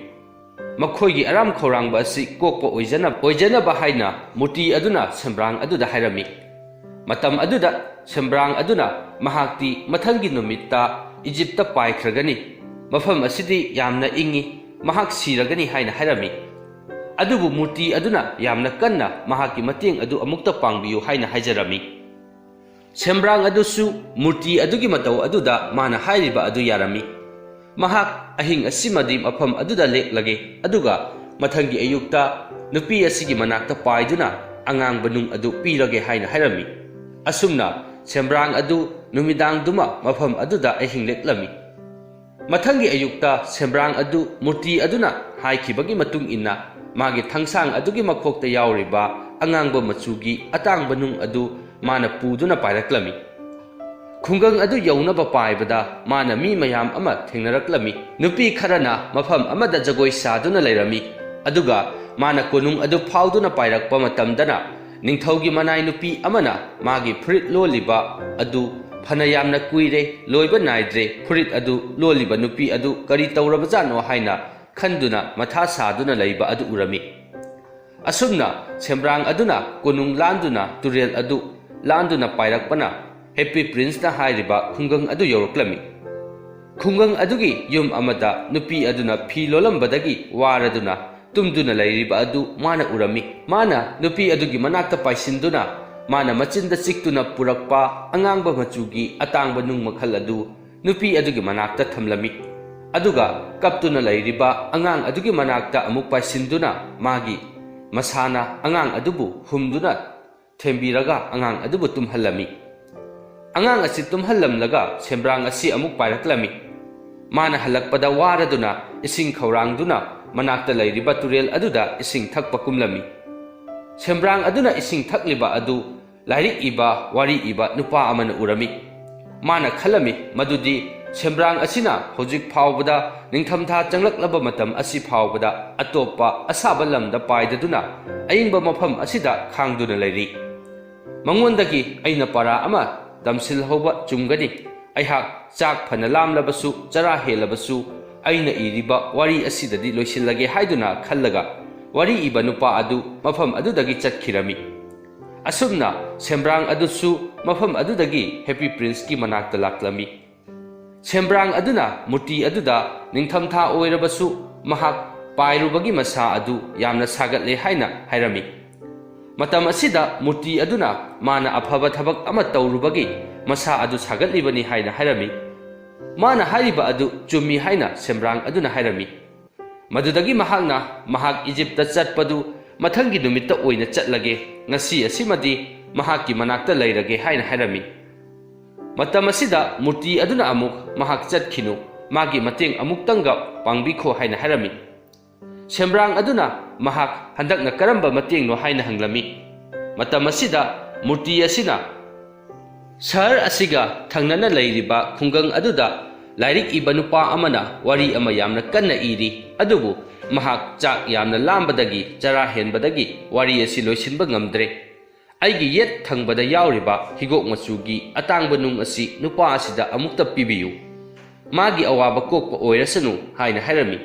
ꯃꯈꯣꯏꯒꯤ ꯑꯔꯥꯝ ꯈꯧꯔꯥꯡꯕ ꯑꯁꯤ ꯀꯣꯛꯄ ꯑꯣꯏꯖꯅꯕ, ꯑꯣꯏꯖꯅꯕ ꯍꯥꯏꯅ ꯃꯨꯔꯇꯤ ꯑꯗꯨꯅ ꯁꯦꯝꯕ꯭ꯔꯥꯡ ꯑꯗꯨꯗ ꯍꯥꯏꯔꯝꯃꯤ꯫ ꯃꯇꯝ ꯑꯗꯨꯗ ꯁꯦꯝꯕ꯭ꯔꯥꯡ ꯑꯗꯨꯅ ꯃꯍꯥꯛꯇꯤ ꯃꯊꯪꯒꯤ ꯅꯨꯃꯤꯠꯇ ꯏꯖꯤꯞꯇ ꯄꯥꯏꯈ꯭ꯔꯒꯅꯤ꯫ ꯃꯐꯝ ꯑꯁꯤꯗꯤ ꯌꯥꯝꯅ ꯏꯪꯉꯤ, ꯃꯍꯥꯛ ꯁꯤꯔꯒꯅꯤ ꯍꯥꯏꯅ ꯍꯥꯏꯔꯝꯃꯤ꯫ ꯑꯗꯨꯕꯨ ꯃꯨꯔꯇꯤ ꯑꯗꯨꯅ ꯌꯥꯝꯅ ꯀꯟꯅ ꯃꯍꯥꯛꯀꯤ ꯃꯇꯦꯡ ꯑꯗꯨ ꯑꯃꯨꯛꯇ ꯄꯥꯡꯕꯤꯌꯨ ꯍꯥꯏꯅ ꯍꯥꯏꯖꯔꯝꯃꯤ꯫ ꯁꯦꯝꯕ꯭ꯔꯥꯡ ꯑꯗꯨꯁꯨ ꯃꯨꯔꯇꯤ ꯑꯗꯨꯒꯤ ꯃꯇꯧ ꯑꯗꯨꯗ ꯃꯥꯅ ꯍꯥꯏꯔꯤꯕ ꯑꯗꯨ ꯌꯥꯔꯝꯃꯤ꯫ ꯃꯍꯥꯛ ꯑꯍꯤꯡ ꯑꯁꯤꯃꯗꯤ ꯃꯐꯝ ꯑꯗꯨꯗ ꯂꯦꯛꯂꯒꯦ, ꯑꯗꯨꯒ ꯃꯊꯪꯒꯤ ꯑꯌꯨꯛꯇ ꯅꯨꯄꯤ ꯑꯁꯤꯒꯤ ꯃꯅꯥꯛꯇ ꯄꯥꯏꯗꯨꯅ ꯑꯉꯥꯡꯕ ꯅꯨꯡ ꯑꯗꯨ ꯄꯤꯔꯒꯦ ꯍꯥꯏꯅ ꯍꯥꯏꯔꯝꯃꯤ꯫ ꯑꯁꯨꯝꯅ ꯁꯦꯝꯕ꯭ꯔꯥꯡ ꯑꯗꯨ ꯅꯨꯃꯤꯗꯥꯡꯗꯨꯃ ꯃꯐꯝ ꯑꯗꯨꯗ ꯑꯍꯤꯡ ꯂꯦꯛꯂꯝꯃꯤ꯫ ꯃꯊꯪꯒꯤ ꯑꯌꯨꯛꯇ ꯁꯦꯝꯕ꯭ꯔꯥꯡ ꯑꯗꯨ ꯃꯨꯔꯇꯤ ꯑꯗꯨꯅ ꯍꯥꯏꯈꯤꯕꯒꯤ ꯃꯇꯨꯡ ꯏꯟꯅ ꯃꯥꯒꯤ ꯊꯥꯡꯁꯥꯡ ꯑꯗꯨꯒꯤ ꯃꯈꯣꯛꯇ ꯌꯥꯎꯔꯤꯕ ꯑꯉꯥꯡꯕ ꯃꯆꯨꯒꯤ ꯑꯇꯥꯡꯕ ꯅꯨꯡ ꯑꯗꯨ ꯃꯥꯅ ꯄꯨꯗꯨꯅ ꯄꯥꯏꯔꯛꯂꯝꯃꯤ꯫ ꯈꯨꯡꯒꯪ ꯑꯗꯨ ꯌꯧꯅꯕ ꯄꯥꯏꯕꯗ ꯃꯥꯅ ꯃꯤ ꯃꯌꯥꯝ ꯑꯃ ꯊꯦꯡꯅꯔꯛꯂꯝꯃꯤ꯫ ꯅꯨꯄꯤ ꯈꯔꯅ ꯃꯐꯝ ꯑꯃꯗ ꯖꯒꯣꯏ ꯁꯥꯗꯨꯅ ꯂꯩꯔꯝꯃꯤ꯫ ꯑꯗꯨꯒ ꯃꯥꯅ ꯀꯣꯅꯨꯡ ꯑꯗꯨ ꯐꯥꯎꯗꯨꯅ ꯄꯥꯏꯔꯛꯄ ꯃꯇꯝꯗꯅ ꯅꯤꯡꯊꯧꯒꯤ ꯃꯅꯥꯏ ꯅꯨꯄꯤ ꯑꯃꯅ ꯃꯥꯒꯤ ꯐꯨꯔꯤꯠ ꯂꯣꯜꯂꯤꯕ ꯑꯗꯨ ꯐꯅ ꯌꯥꯝꯅ ꯀꯨꯏꯔꯦ, ꯂꯣꯏꯕ ꯅꯥꯏꯗ꯭ꯔꯦ, ꯐꯨꯔꯤꯠ ꯑꯗꯨ ꯂꯣꯜꯂꯤꯕ ꯅꯨꯄꯤ ꯑꯗꯨ ꯀꯔꯤ ꯇꯧꯔꯕꯖꯥꯠꯅꯣ ꯍꯥꯏꯅ ꯈꯟꯗꯨꯅ ꯃꯊꯥ ꯁꯥꯗꯨꯅ ꯂꯩꯕ ꯑꯗꯨ ꯎꯔꯝꯃꯤ꯫ ꯑꯁꯨꯝꯅ ꯁꯦꯝꯕ꯭ꯔꯥꯡ ꯑꯗꯨꯅ ꯀꯣꯅꯨꯡ ꯂꯥꯟꯗꯨꯅ ꯇꯨꯔꯦꯜ ꯑꯗꯨ ꯂꯥꯟꯗꯨꯅ ꯄꯥꯏꯔꯛꯄꯅ ꯍꯦꯄꯤ ꯄ꯭ꯔꯤꯟꯁꯅ ꯍꯥꯏꯔꯤꯕ ꯈꯨꯡꯒꯪ ꯑꯗꯨ ꯌꯧꯔꯛꯂꯝꯃꯤ꯫ ꯈꯨꯡꯒꯪ ꯑꯗꯨꯒꯤ ꯌꯨꯝ ꯑꯃꯗ ꯅꯨꯄꯤ ꯑꯗꯨꯅ ꯐꯤ ꯂꯣꯜꯂꯝꯕꯗꯒꯤ ꯋꯥꯔꯗꯨꯅ ꯇꯨꯝꯗꯨꯅ ꯂꯩꯔꯤꯕ ꯑꯗꯨ ꯃꯥꯅ ꯎꯔꯝꯃꯤ꯫ ꯃꯥꯅ ꯅꯨꯄꯤ ꯑꯗꯨꯒꯤ ꯃꯅꯥꯛꯇ ꯄꯥꯏꯁꯤꯟꯗꯨꯅ ꯃꯥꯅ ꯃꯆꯤꯟꯗ ꯆꯤꯛꯇꯨꯅ ꯄꯨꯔꯛꯄ ꯑꯉꯥꯡꯕ ꯃꯆꯨꯒꯤ ꯑꯇꯥꯡꯕ ꯅꯨꯡ ꯃꯈꯜ ꯑꯗꯨ ꯅꯨꯄꯤ ꯑꯗꯨꯒꯤ ꯃꯅꯥꯛꯇ ꯊꯝꯂꯝꯃꯤ꯫ ꯑꯗꯨꯒ ꯀꯞꯇꯨꯅ ꯂꯩꯔꯤꯕ ꯑꯉꯥꯡ ꯑꯗꯨꯒꯤ ꯃꯅꯥꯛꯇ ꯑꯃꯨꯛ ꯄꯥꯏꯁꯤꯟꯗꯨꯅ ꯃꯥꯒꯤ ꯃꯁꯥꯅ ꯑꯉꯥꯡ ꯑꯗꯨꯕꯨ ꯍꯨꯝꯗꯨꯅ ꯊꯦꯝꯕꯤꯔꯒ ꯑꯉꯥꯡ ꯑꯗꯨꯕꯨ ꯇꯨꯝꯍꯜꯂꯝꯃꯤ꯫ ꯑꯉꯥꯡ ꯑꯁꯤ ꯇꯨꯝꯍꯜꯂꯝꯂꯒ ꯁꯦꯝꯕ꯭ꯔꯥꯡ ꯑꯁꯤ ꯑꯃꯨꯛ ꯄꯥꯏꯔꯛꯂꯝꯃꯤ꯫ ꯃꯥꯅ ꯍꯜꯂꯛꯄꯗ ꯋꯥꯔꯗꯨꯅ ꯏꯁꯤꯡ ꯈꯧꯔꯥꯡꯗꯨꯅ ꯃꯅꯥꯛꯇ ꯂꯩꯔꯤꯕ ꯇꯨꯔꯦꯜ ꯑꯗꯨꯗ ꯏꯁꯤꯡ ꯊꯛꯄ ꯀꯨꯝꯂꯝꯃꯤ꯫ ꯁꯦꯝꯕ꯭ꯔꯥꯡ ꯑꯗꯨꯅ ꯏꯁꯤꯡ ꯊꯛꯂꯤꯕ ꯑꯗꯨ ꯂꯥꯏꯔꯤꯛ ꯏꯕ, ꯋꯥꯔꯤ ꯏꯕ ꯅꯨꯄꯥ ꯑꯃꯅ ꯎꯔꯝꯃꯤ꯫ ꯃꯥꯅ ꯈꯜꯂꯝꯃꯤ ꯃꯗꯨꯗꯤ ꯁꯦꯝꯕ꯭ꯔꯥꯡ ꯑꯁꯤꯅ ꯍꯧꯖꯤꯛ ꯐꯥꯎꯕꯗ, ꯅꯤꯡꯊꯝꯊꯥ ꯆꯪꯂꯛꯂꯕ ꯃꯇꯝ ꯑꯁꯤ ꯐꯥꯎꯕꯗ, ꯑꯇꯣꯞꯄ ꯑꯁꯥꯕ ꯂꯝꯗ ꯄꯥꯏꯗꯗꯨꯅ ꯑꯏꯪꯕ ꯃꯐꯝ ꯑꯁꯤꯗ ꯈꯥꯡꯗꯨꯅ ꯂꯩꯔꯤ꯫ ꯃꯉꯣꯟꯗꯒꯤ ꯑꯩꯅ ꯄꯔꯥ ꯑꯃ ꯇꯝꯁꯤꯜꯍꯧꯕ ꯆꯨꯝꯒꯅꯤ꯫ ꯑꯩꯍꯥꯛ ꯆꯥꯛ ꯐꯅ ꯂꯥꯝꯂꯕꯁꯨ, ꯆꯔꯥ ꯍꯦꯜꯂꯕꯁꯨ, ꯑꯩꯅ ꯏꯔꯤꯕ ꯋꯥꯔꯤ ꯑꯁꯤꯗꯗꯤ ꯂꯣꯏꯁꯤꯜꯂꯒꯦ ꯍꯥꯏꯗꯨꯅ ꯈꯜꯂꯒ ꯋꯥꯔꯤ ꯏꯕ ꯅꯨꯄꯥ ꯑꯗꯨ ꯃꯐꯝ ꯑꯗꯨꯗꯒꯤ ꯆꯠꯈꯤꯔꯝꯃꯤ꯫ ꯑꯁꯨꯝꯅ ꯁꯦꯝꯕ꯭ꯔꯥꯡ ꯑꯗꯨꯁꯨ ꯃꯐꯝ ꯑꯗꯨꯗꯒꯤ ꯍꯦꯄꯤ ꯄ꯭ꯔꯤꯟꯁꯀꯤ ꯃꯅꯥꯛꯇ ꯂꯥꯛꯂꯝꯃꯤ꯫ ꯁꯦꯝꯕ꯭ꯔꯥꯡ ꯑꯗꯨꯅ ꯃꯨꯔꯇꯤ ꯑꯗꯨꯗ ꯅꯤꯡꯊꯝꯊꯥ ꯑꯣꯏꯔꯕꯁꯨ ꯃꯍꯥꯛ ꯄꯥꯏꯔꯨꯕꯒꯤ ꯃꯁꯥ ꯑꯗꯨ ꯌꯥꯝꯅ ꯁꯥꯒꯠꯂꯦ ꯍꯥꯏꯅ ꯍꯥꯏꯔꯝꯃꯤ꯫ ꯃꯇꯝ ꯑꯁꯤꯗ ꯃꯨꯔꯇꯤ ꯑꯗꯨꯅ ꯃꯥꯅ ꯑꯐꯕ ꯊꯕꯛ ꯑꯃ ꯇꯧꯔꯨꯕꯒꯤ ꯃꯁꯥ ꯑꯗꯨ ꯁꯥꯒꯠꯂꯤꯕꯅꯤ ꯍꯥꯏꯅ ꯍꯥꯏꯔꯝꯃꯤ꯫ ꯃꯥꯅ ꯍꯥꯏꯔꯤꯕ ꯑꯗꯨ ꯆꯨꯝꯃꯤ ꯍꯥꯏꯅ ꯁꯦꯝꯕ꯭ꯔꯥꯡ ꯑꯗꯨꯅ ꯍꯥꯏꯔꯝꯃꯤ꯫ ꯃꯗꯨꯗꯒꯤ ꯃꯍꯥꯛꯅ ꯃꯍꯥꯛ ꯏꯖꯤꯞꯇ ꯆꯠꯄꯗꯨ ꯃꯊꯪꯒꯤ ꯅꯨꯃꯤꯠꯇ ꯑꯣꯏꯅ ꯆꯠꯂꯒꯦ, ꯉꯁꯤ ꯑꯁꯤꯃꯗꯤ ꯃꯍꯥꯛꯀꯤ ꯃꯅꯥꯛꯇ ꯂꯩꯔꯒꯦ ꯍꯥꯏꯅ ꯍꯥꯏꯔꯝꯃꯤ꯫ ꯃꯇꯝ ꯑꯁꯤꯗ ꯃꯨꯔꯇꯤ ꯑꯗꯨꯅ ꯑꯃꯨꯛ, "ꯃꯍꯥꯛ ꯆꯠꯈꯤꯅꯨ, ꯃꯥꯒꯤ ꯃꯇꯦꯡ ꯑꯃꯨꯛꯇꯪꯒ ꯄꯥꯡꯕꯤꯈꯣ" ꯍꯥꯏꯅ ꯍꯥꯏꯔꯝꯃꯤ꯫ ꯁꯦꯝꯕ꯭ꯔꯥꯡ ꯑꯗꯨꯅ ꯃꯍꯥꯛ ꯍꯟꯗꯛꯅ ꯀꯔꯝꯕ ꯃꯇꯦꯡꯅꯣ ꯍꯥꯏꯅ ꯍꯪꯂꯝꯃꯤ꯫ ꯃꯇꯝ ꯑꯁꯤꯗ ꯃꯨꯔꯇꯤ ꯑꯁꯤꯅ ꯁꯍꯔ ꯑꯁꯤꯒ ꯊꯪꯅꯅ ꯂꯩꯔꯤꯕ ꯈꯨꯡꯒꯪ ꯑꯗꯨꯗ ꯂꯥꯏꯔꯤꯛ ꯏꯕ ꯅꯨꯄꯥ ꯑꯃꯅ ꯋꯥꯔꯤ ꯑꯃ ꯌꯥꯝꯅ ꯀꯟꯅ ꯏꯔꯤ, ꯑꯗꯨꯕꯨ ꯃꯍꯥꯛ ꯆꯥꯛ ꯌꯥꯝꯅ ꯂꯥꯝꯕꯗꯒꯤ, ꯆꯔꯥ ꯍꯦꯟꯕꯗꯒꯤ ꯋꯥꯔꯤ ꯑꯁꯤ ꯂꯣꯏꯁꯤꯟꯕ ꯉꯝꯗ꯭ꯔꯦ꯫ ꯑꯩꯒꯤ ꯌꯦꯠ ꯊꯪꯕꯗ ꯌꯥꯎꯔꯤꯕ ꯍꯤꯒꯣꯛ ꯃꯆꯨꯒꯤ ꯑꯇꯥꯡꯕ ꯅꯨꯡ ꯑꯁꯤ ꯅꯨꯄꯥ ꯑꯁꯤꯗ ꯑꯃꯨꯛꯇ ꯄꯤꯕꯤꯌꯨ꯫ ꯃꯥꯒꯤ ꯑꯋꯥꯕ ꯀꯣꯛꯄ ꯑꯣꯏꯔꯁꯅꯨ ꯍꯥꯏꯅ ꯍꯥꯏꯔꯝꯃꯤ꯫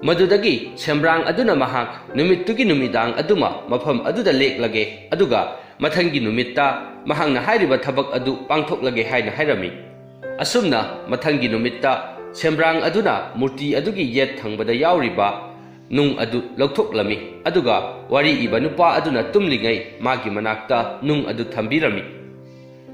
ꯃꯗꯨꯗꯒꯤ ꯁꯦꯝꯕ꯭ꯔꯥꯡ ꯑꯗꯨꯅ ꯃꯍꯥꯛ ꯅꯨꯃꯤꯠꯇꯨꯒꯤ ꯅꯨꯃꯤꯗꯥꯡ ꯑꯗꯨꯃ ꯃꯐꯝ ꯑꯗꯨꯗ ꯂꯦꯛꯂꯒꯦ, ꯑꯗꯨꯒ ꯃꯊꯪꯒꯤ ꯅꯨꯃꯤꯠꯇ ꯃꯍꯥꯛꯅ ꯍꯥꯏꯔꯤꯕ ꯊꯕꯛ ꯑꯗꯨ ꯄꯥꯡꯊꯣꯛꯂꯒꯦ ꯍꯥꯏꯅ ꯍꯥꯏꯔꯝꯃꯤ꯫ ꯑꯁꯨꯝꯅ ꯃꯊꯪꯒꯤ ꯅꯨꯃꯤꯠꯇ ꯁꯦꯝꯕ꯭ꯔꯥꯡ ꯑꯗꯨꯅ ꯃꯨꯔꯇꯤ ꯑꯗꯨꯒꯤ ꯌꯦꯠ ꯊꯪꯕꯗ ꯌꯥꯎꯔꯤꯕ ꯅꯨꯡ ꯑꯗꯨ ꯂꯧꯊꯣꯛꯂꯝꯃꯤ, ꯑꯗꯨꯒ ꯋꯥꯔꯤ ꯏꯕ ꯅꯨꯄꯥ ꯑꯗꯨꯅ ꯇꯨꯝꯂꯤꯉꯩ ꯃꯥꯒꯤ ꯃꯅꯥꯛꯇ ꯅꯨꯡ ꯑꯗꯨ ꯊꯝꯕꯤꯔꯝꯃꯤ꯫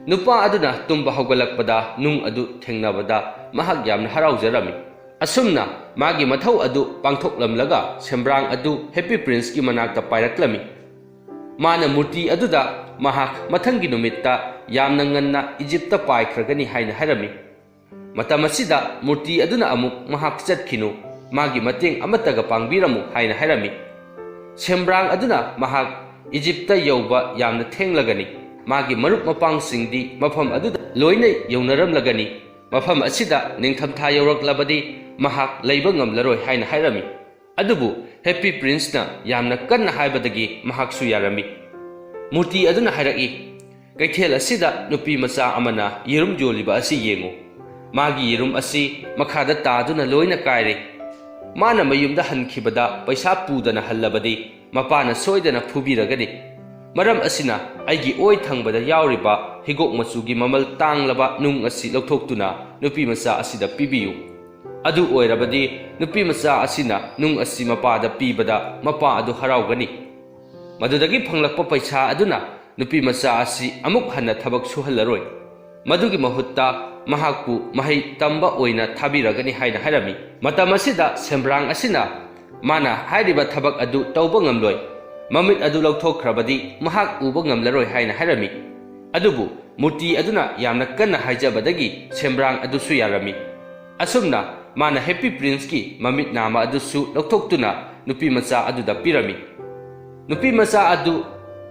ꯅꯨꯄꯥ ꯑꯗꯨꯅ ꯇꯨꯝꯕ ꯍꯧꯒꯠꯂꯛꯄꯗ ꯅꯨꯡ ꯑꯗꯨ ꯊꯦꯡꯅꯕꯗ ꯃꯍꯥꯛ ꯌꯥꯝꯅ ꯍꯔꯥꯎꯖꯔꯝꯃꯤ꯫ ꯑꯁꯨꯝꯅ ꯃꯥꯒꯤ ꯃꯊꯧ ꯑꯗꯨ ꯄꯥꯡꯊꯣꯛꯂꯝꯂꯒ ꯁꯦꯝꯕ꯭ꯔꯥꯡ ꯑꯗꯨ ꯍꯦꯞꯄꯤ ꯄ꯭ꯔꯤꯟꯁꯀꯤ ꯃꯅꯥꯛꯇ ꯄꯥꯏꯔꯛꯂꯝꯃꯤ꯫ ꯃꯥꯅ ꯃꯨꯔꯇꯤ ꯑꯗꯨꯗ ꯃꯍꯥꯛ ꯃꯊꯪꯒꯤ ꯅꯨꯃꯤꯠꯇ ꯌꯥꯝꯅ ꯉꯟꯅ ꯏꯖꯤꯞꯇ ꯄꯥꯏꯈ꯭ꯔꯒꯅꯤ ꯍꯥꯏꯅ ꯍꯥꯏꯔꯝꯃꯤ꯫ ꯃꯇꯝ ꯑꯁꯤꯗ ꯃꯨꯔꯇꯤ ꯑꯗꯨꯅ ꯑꯃꯨꯛ ꯃꯍꯥꯛ ꯆꯠꯈꯤꯅꯨ, ꯃꯥꯒꯤ ꯃꯇꯦꯡ ꯑꯃꯠꯇꯒ ꯄꯥꯡꯕꯤꯔꯝꯃꯨ ꯍꯥꯏꯅ ꯍꯥꯏꯔꯝꯃꯤ꯫ ꯁꯦꯝꯕ꯭ꯔꯥꯡ ꯑꯗꯨꯅ ꯃꯍꯥꯛ ꯏꯖꯤꯞꯇ ꯌꯧꯕ ꯌꯥꯝꯅ ꯊꯦꯡꯂꯒꯅꯤ, ꯃꯥꯒꯤ ꯃꯔꯨꯞ ꯃꯄꯥꯡꯁꯤꯡꯗꯤ ꯃꯐꯝ ꯑꯗꯨꯗ ꯂꯣꯏꯅ ꯌꯧꯅꯔꯝꯂꯒꯅꯤ, ꯃꯐꯝ ꯑꯁꯤꯗ ꯅꯤꯡꯊꯝꯊꯥ ꯌꯧꯔꯛꯂꯕꯗꯤ ꯃꯍꯥꯛ ꯂꯩꯕ ꯉꯝꯂꯔꯣꯏ ꯍꯥꯏꯅ ꯍꯥꯏꯔꯝꯃꯤ꯫ ꯑꯗꯨꯕꯨ ꯍꯦꯞꯄꯤ ꯄ꯭ꯔꯤꯟꯁꯅ ꯌꯥꯝꯅ ꯀꯟꯅ ꯍꯥꯏꯕꯗꯒꯤ ꯃꯍꯥꯛꯁꯨ ꯌꯥꯔꯝꯃꯤ꯫ ꯃꯨꯔꯇꯤ ꯑꯗꯨꯅ ꯍꯥꯏꯔꯛꯏ, "ꯀꯩꯊꯦꯜ ꯑꯁꯤꯗ ꯅꯨꯄꯤ ꯃꯆꯥ ꯑꯃꯅ ꯌꯦꯔꯨꯝ ꯌꯣꯜꯂꯤꯕ ꯑꯁꯤ ꯌꯦꯡꯉꯨ꯫ ꯃꯥꯒꯤ ꯌꯦꯔꯨꯝ ꯑꯁꯤ ꯃꯈꯥꯗ ꯇꯥꯗꯨꯅ ꯂꯣꯏꯅ ꯀꯥꯏꯔꯦ꯫ ꯃꯥꯅ ꯃꯌꯨꯝꯗ ꯍꯟꯈꯤꯕꯗ ꯄꯩꯁꯥ ꯄꯨꯗꯅ ꯍꯜꯂꯕꯗꯤ ꯃꯄꯥꯅ ꯁꯣꯏꯗꯅ ꯐꯨꯕꯤꯔꯒꯅꯤ꯫ ꯃꯔꯝ ꯑꯁꯤꯅ ꯑꯩꯒꯤ ꯑꯣꯏ ꯊꯪꯕꯗ ꯌꯥꯎꯔꯤꯕ ꯍꯤꯒꯣꯛ ꯃꯆꯨꯒꯤ ꯃꯃꯜ ꯇꯥꯡꯂꯕ ꯅꯨꯡ ꯑꯁꯤ ꯂꯧꯊꯣꯛꯇꯨꯅ ꯅꯨꯄꯤ ꯃꯆꯥ ꯑꯁꯤꯗ ꯄꯤꯕꯤꯌꯨ꯫ ꯑꯗꯨ ꯑꯣꯏꯔꯕꯗꯤ ꯅꯨꯄꯤ ꯃꯆꯥ ꯑꯁꯤꯅ ꯅꯨꯡ ꯑꯁꯤ ꯃꯄꯥꯗ ꯄꯤꯕꯗ ꯃꯄꯥ ꯑꯗꯨ ꯍꯔꯥꯎꯒꯅꯤ꯫ ꯃꯗꯨꯗꯒꯤ ꯐꯪꯂꯛꯄ ꯄꯩꯁꯥ ꯑꯗꯨꯅ ꯅꯨꯄꯤ ꯃꯆꯥ ꯑꯁꯤ ꯑꯃꯨꯛ ꯍꯟꯅ ꯊꯕꯛ ꯁꯨꯍꯜꯂꯔꯣꯏ꯫ ꯃꯗꯨꯒꯤ ꯃꯍꯨꯠꯇ ꯃꯍꯥꯛꯄꯨ ꯃꯍꯩ ꯇꯝꯕ ꯑꯣꯏꯅ ꯊꯥꯕꯤꯔꯒꯅꯤ" ꯍꯥꯏꯅ ꯍꯥꯏꯔꯝꯃꯤ꯫ ꯃꯇꯝ ꯑꯁꯤꯗ ꯁꯦꯝꯕ꯭ꯔꯥꯡ ꯑꯁꯤꯅ ꯃꯥꯅ ꯍꯥꯏꯔꯤꯕ ꯊꯕꯛ ꯑꯗꯨ ꯇꯧꯕ ꯉꯝꯂꯣꯏ, ꯃꯃꯤꯠ ꯑꯗꯨ ꯂꯧꯊꯣꯛꯈ꯭ꯔꯕꯗꯤ ꯃꯍꯥꯛ ꯎꯕ ꯉꯝꯂꯔꯣꯏ ꯍꯥꯏꯅ ꯍꯥꯏꯔꯝꯃꯤ꯫ ꯑꯗꯨꯕꯨ ꯃꯨꯔꯇꯤ ꯑꯗꯨꯅ ꯌꯥꯝꯅ ꯀꯟꯅ ꯍꯥꯏꯖꯕꯗꯒꯤ ꯁꯦꯝꯕ꯭ꯔꯥꯡ ꯑꯗꯨꯁꯨ ꯌꯥꯔꯝꯃꯤ꯫ ꯑꯁꯨꯝꯅ ꯃꯥꯅ ꯍꯦꯞꯄꯤ ꯄ꯭ꯔꯤꯟꯁꯀꯤ ꯃꯃꯤꯠ ꯅꯥꯝꯃ ꯑꯗꯨꯁꯨ ꯂꯧꯊꯣꯛꯇꯨꯅ ꯅꯨꯄꯤ ꯃꯆꯥ ꯑꯗꯨꯗ ꯄꯤꯔꯝꯃꯤ꯫ ꯅꯨꯄꯤ ꯃꯆꯥ ꯑꯗꯨ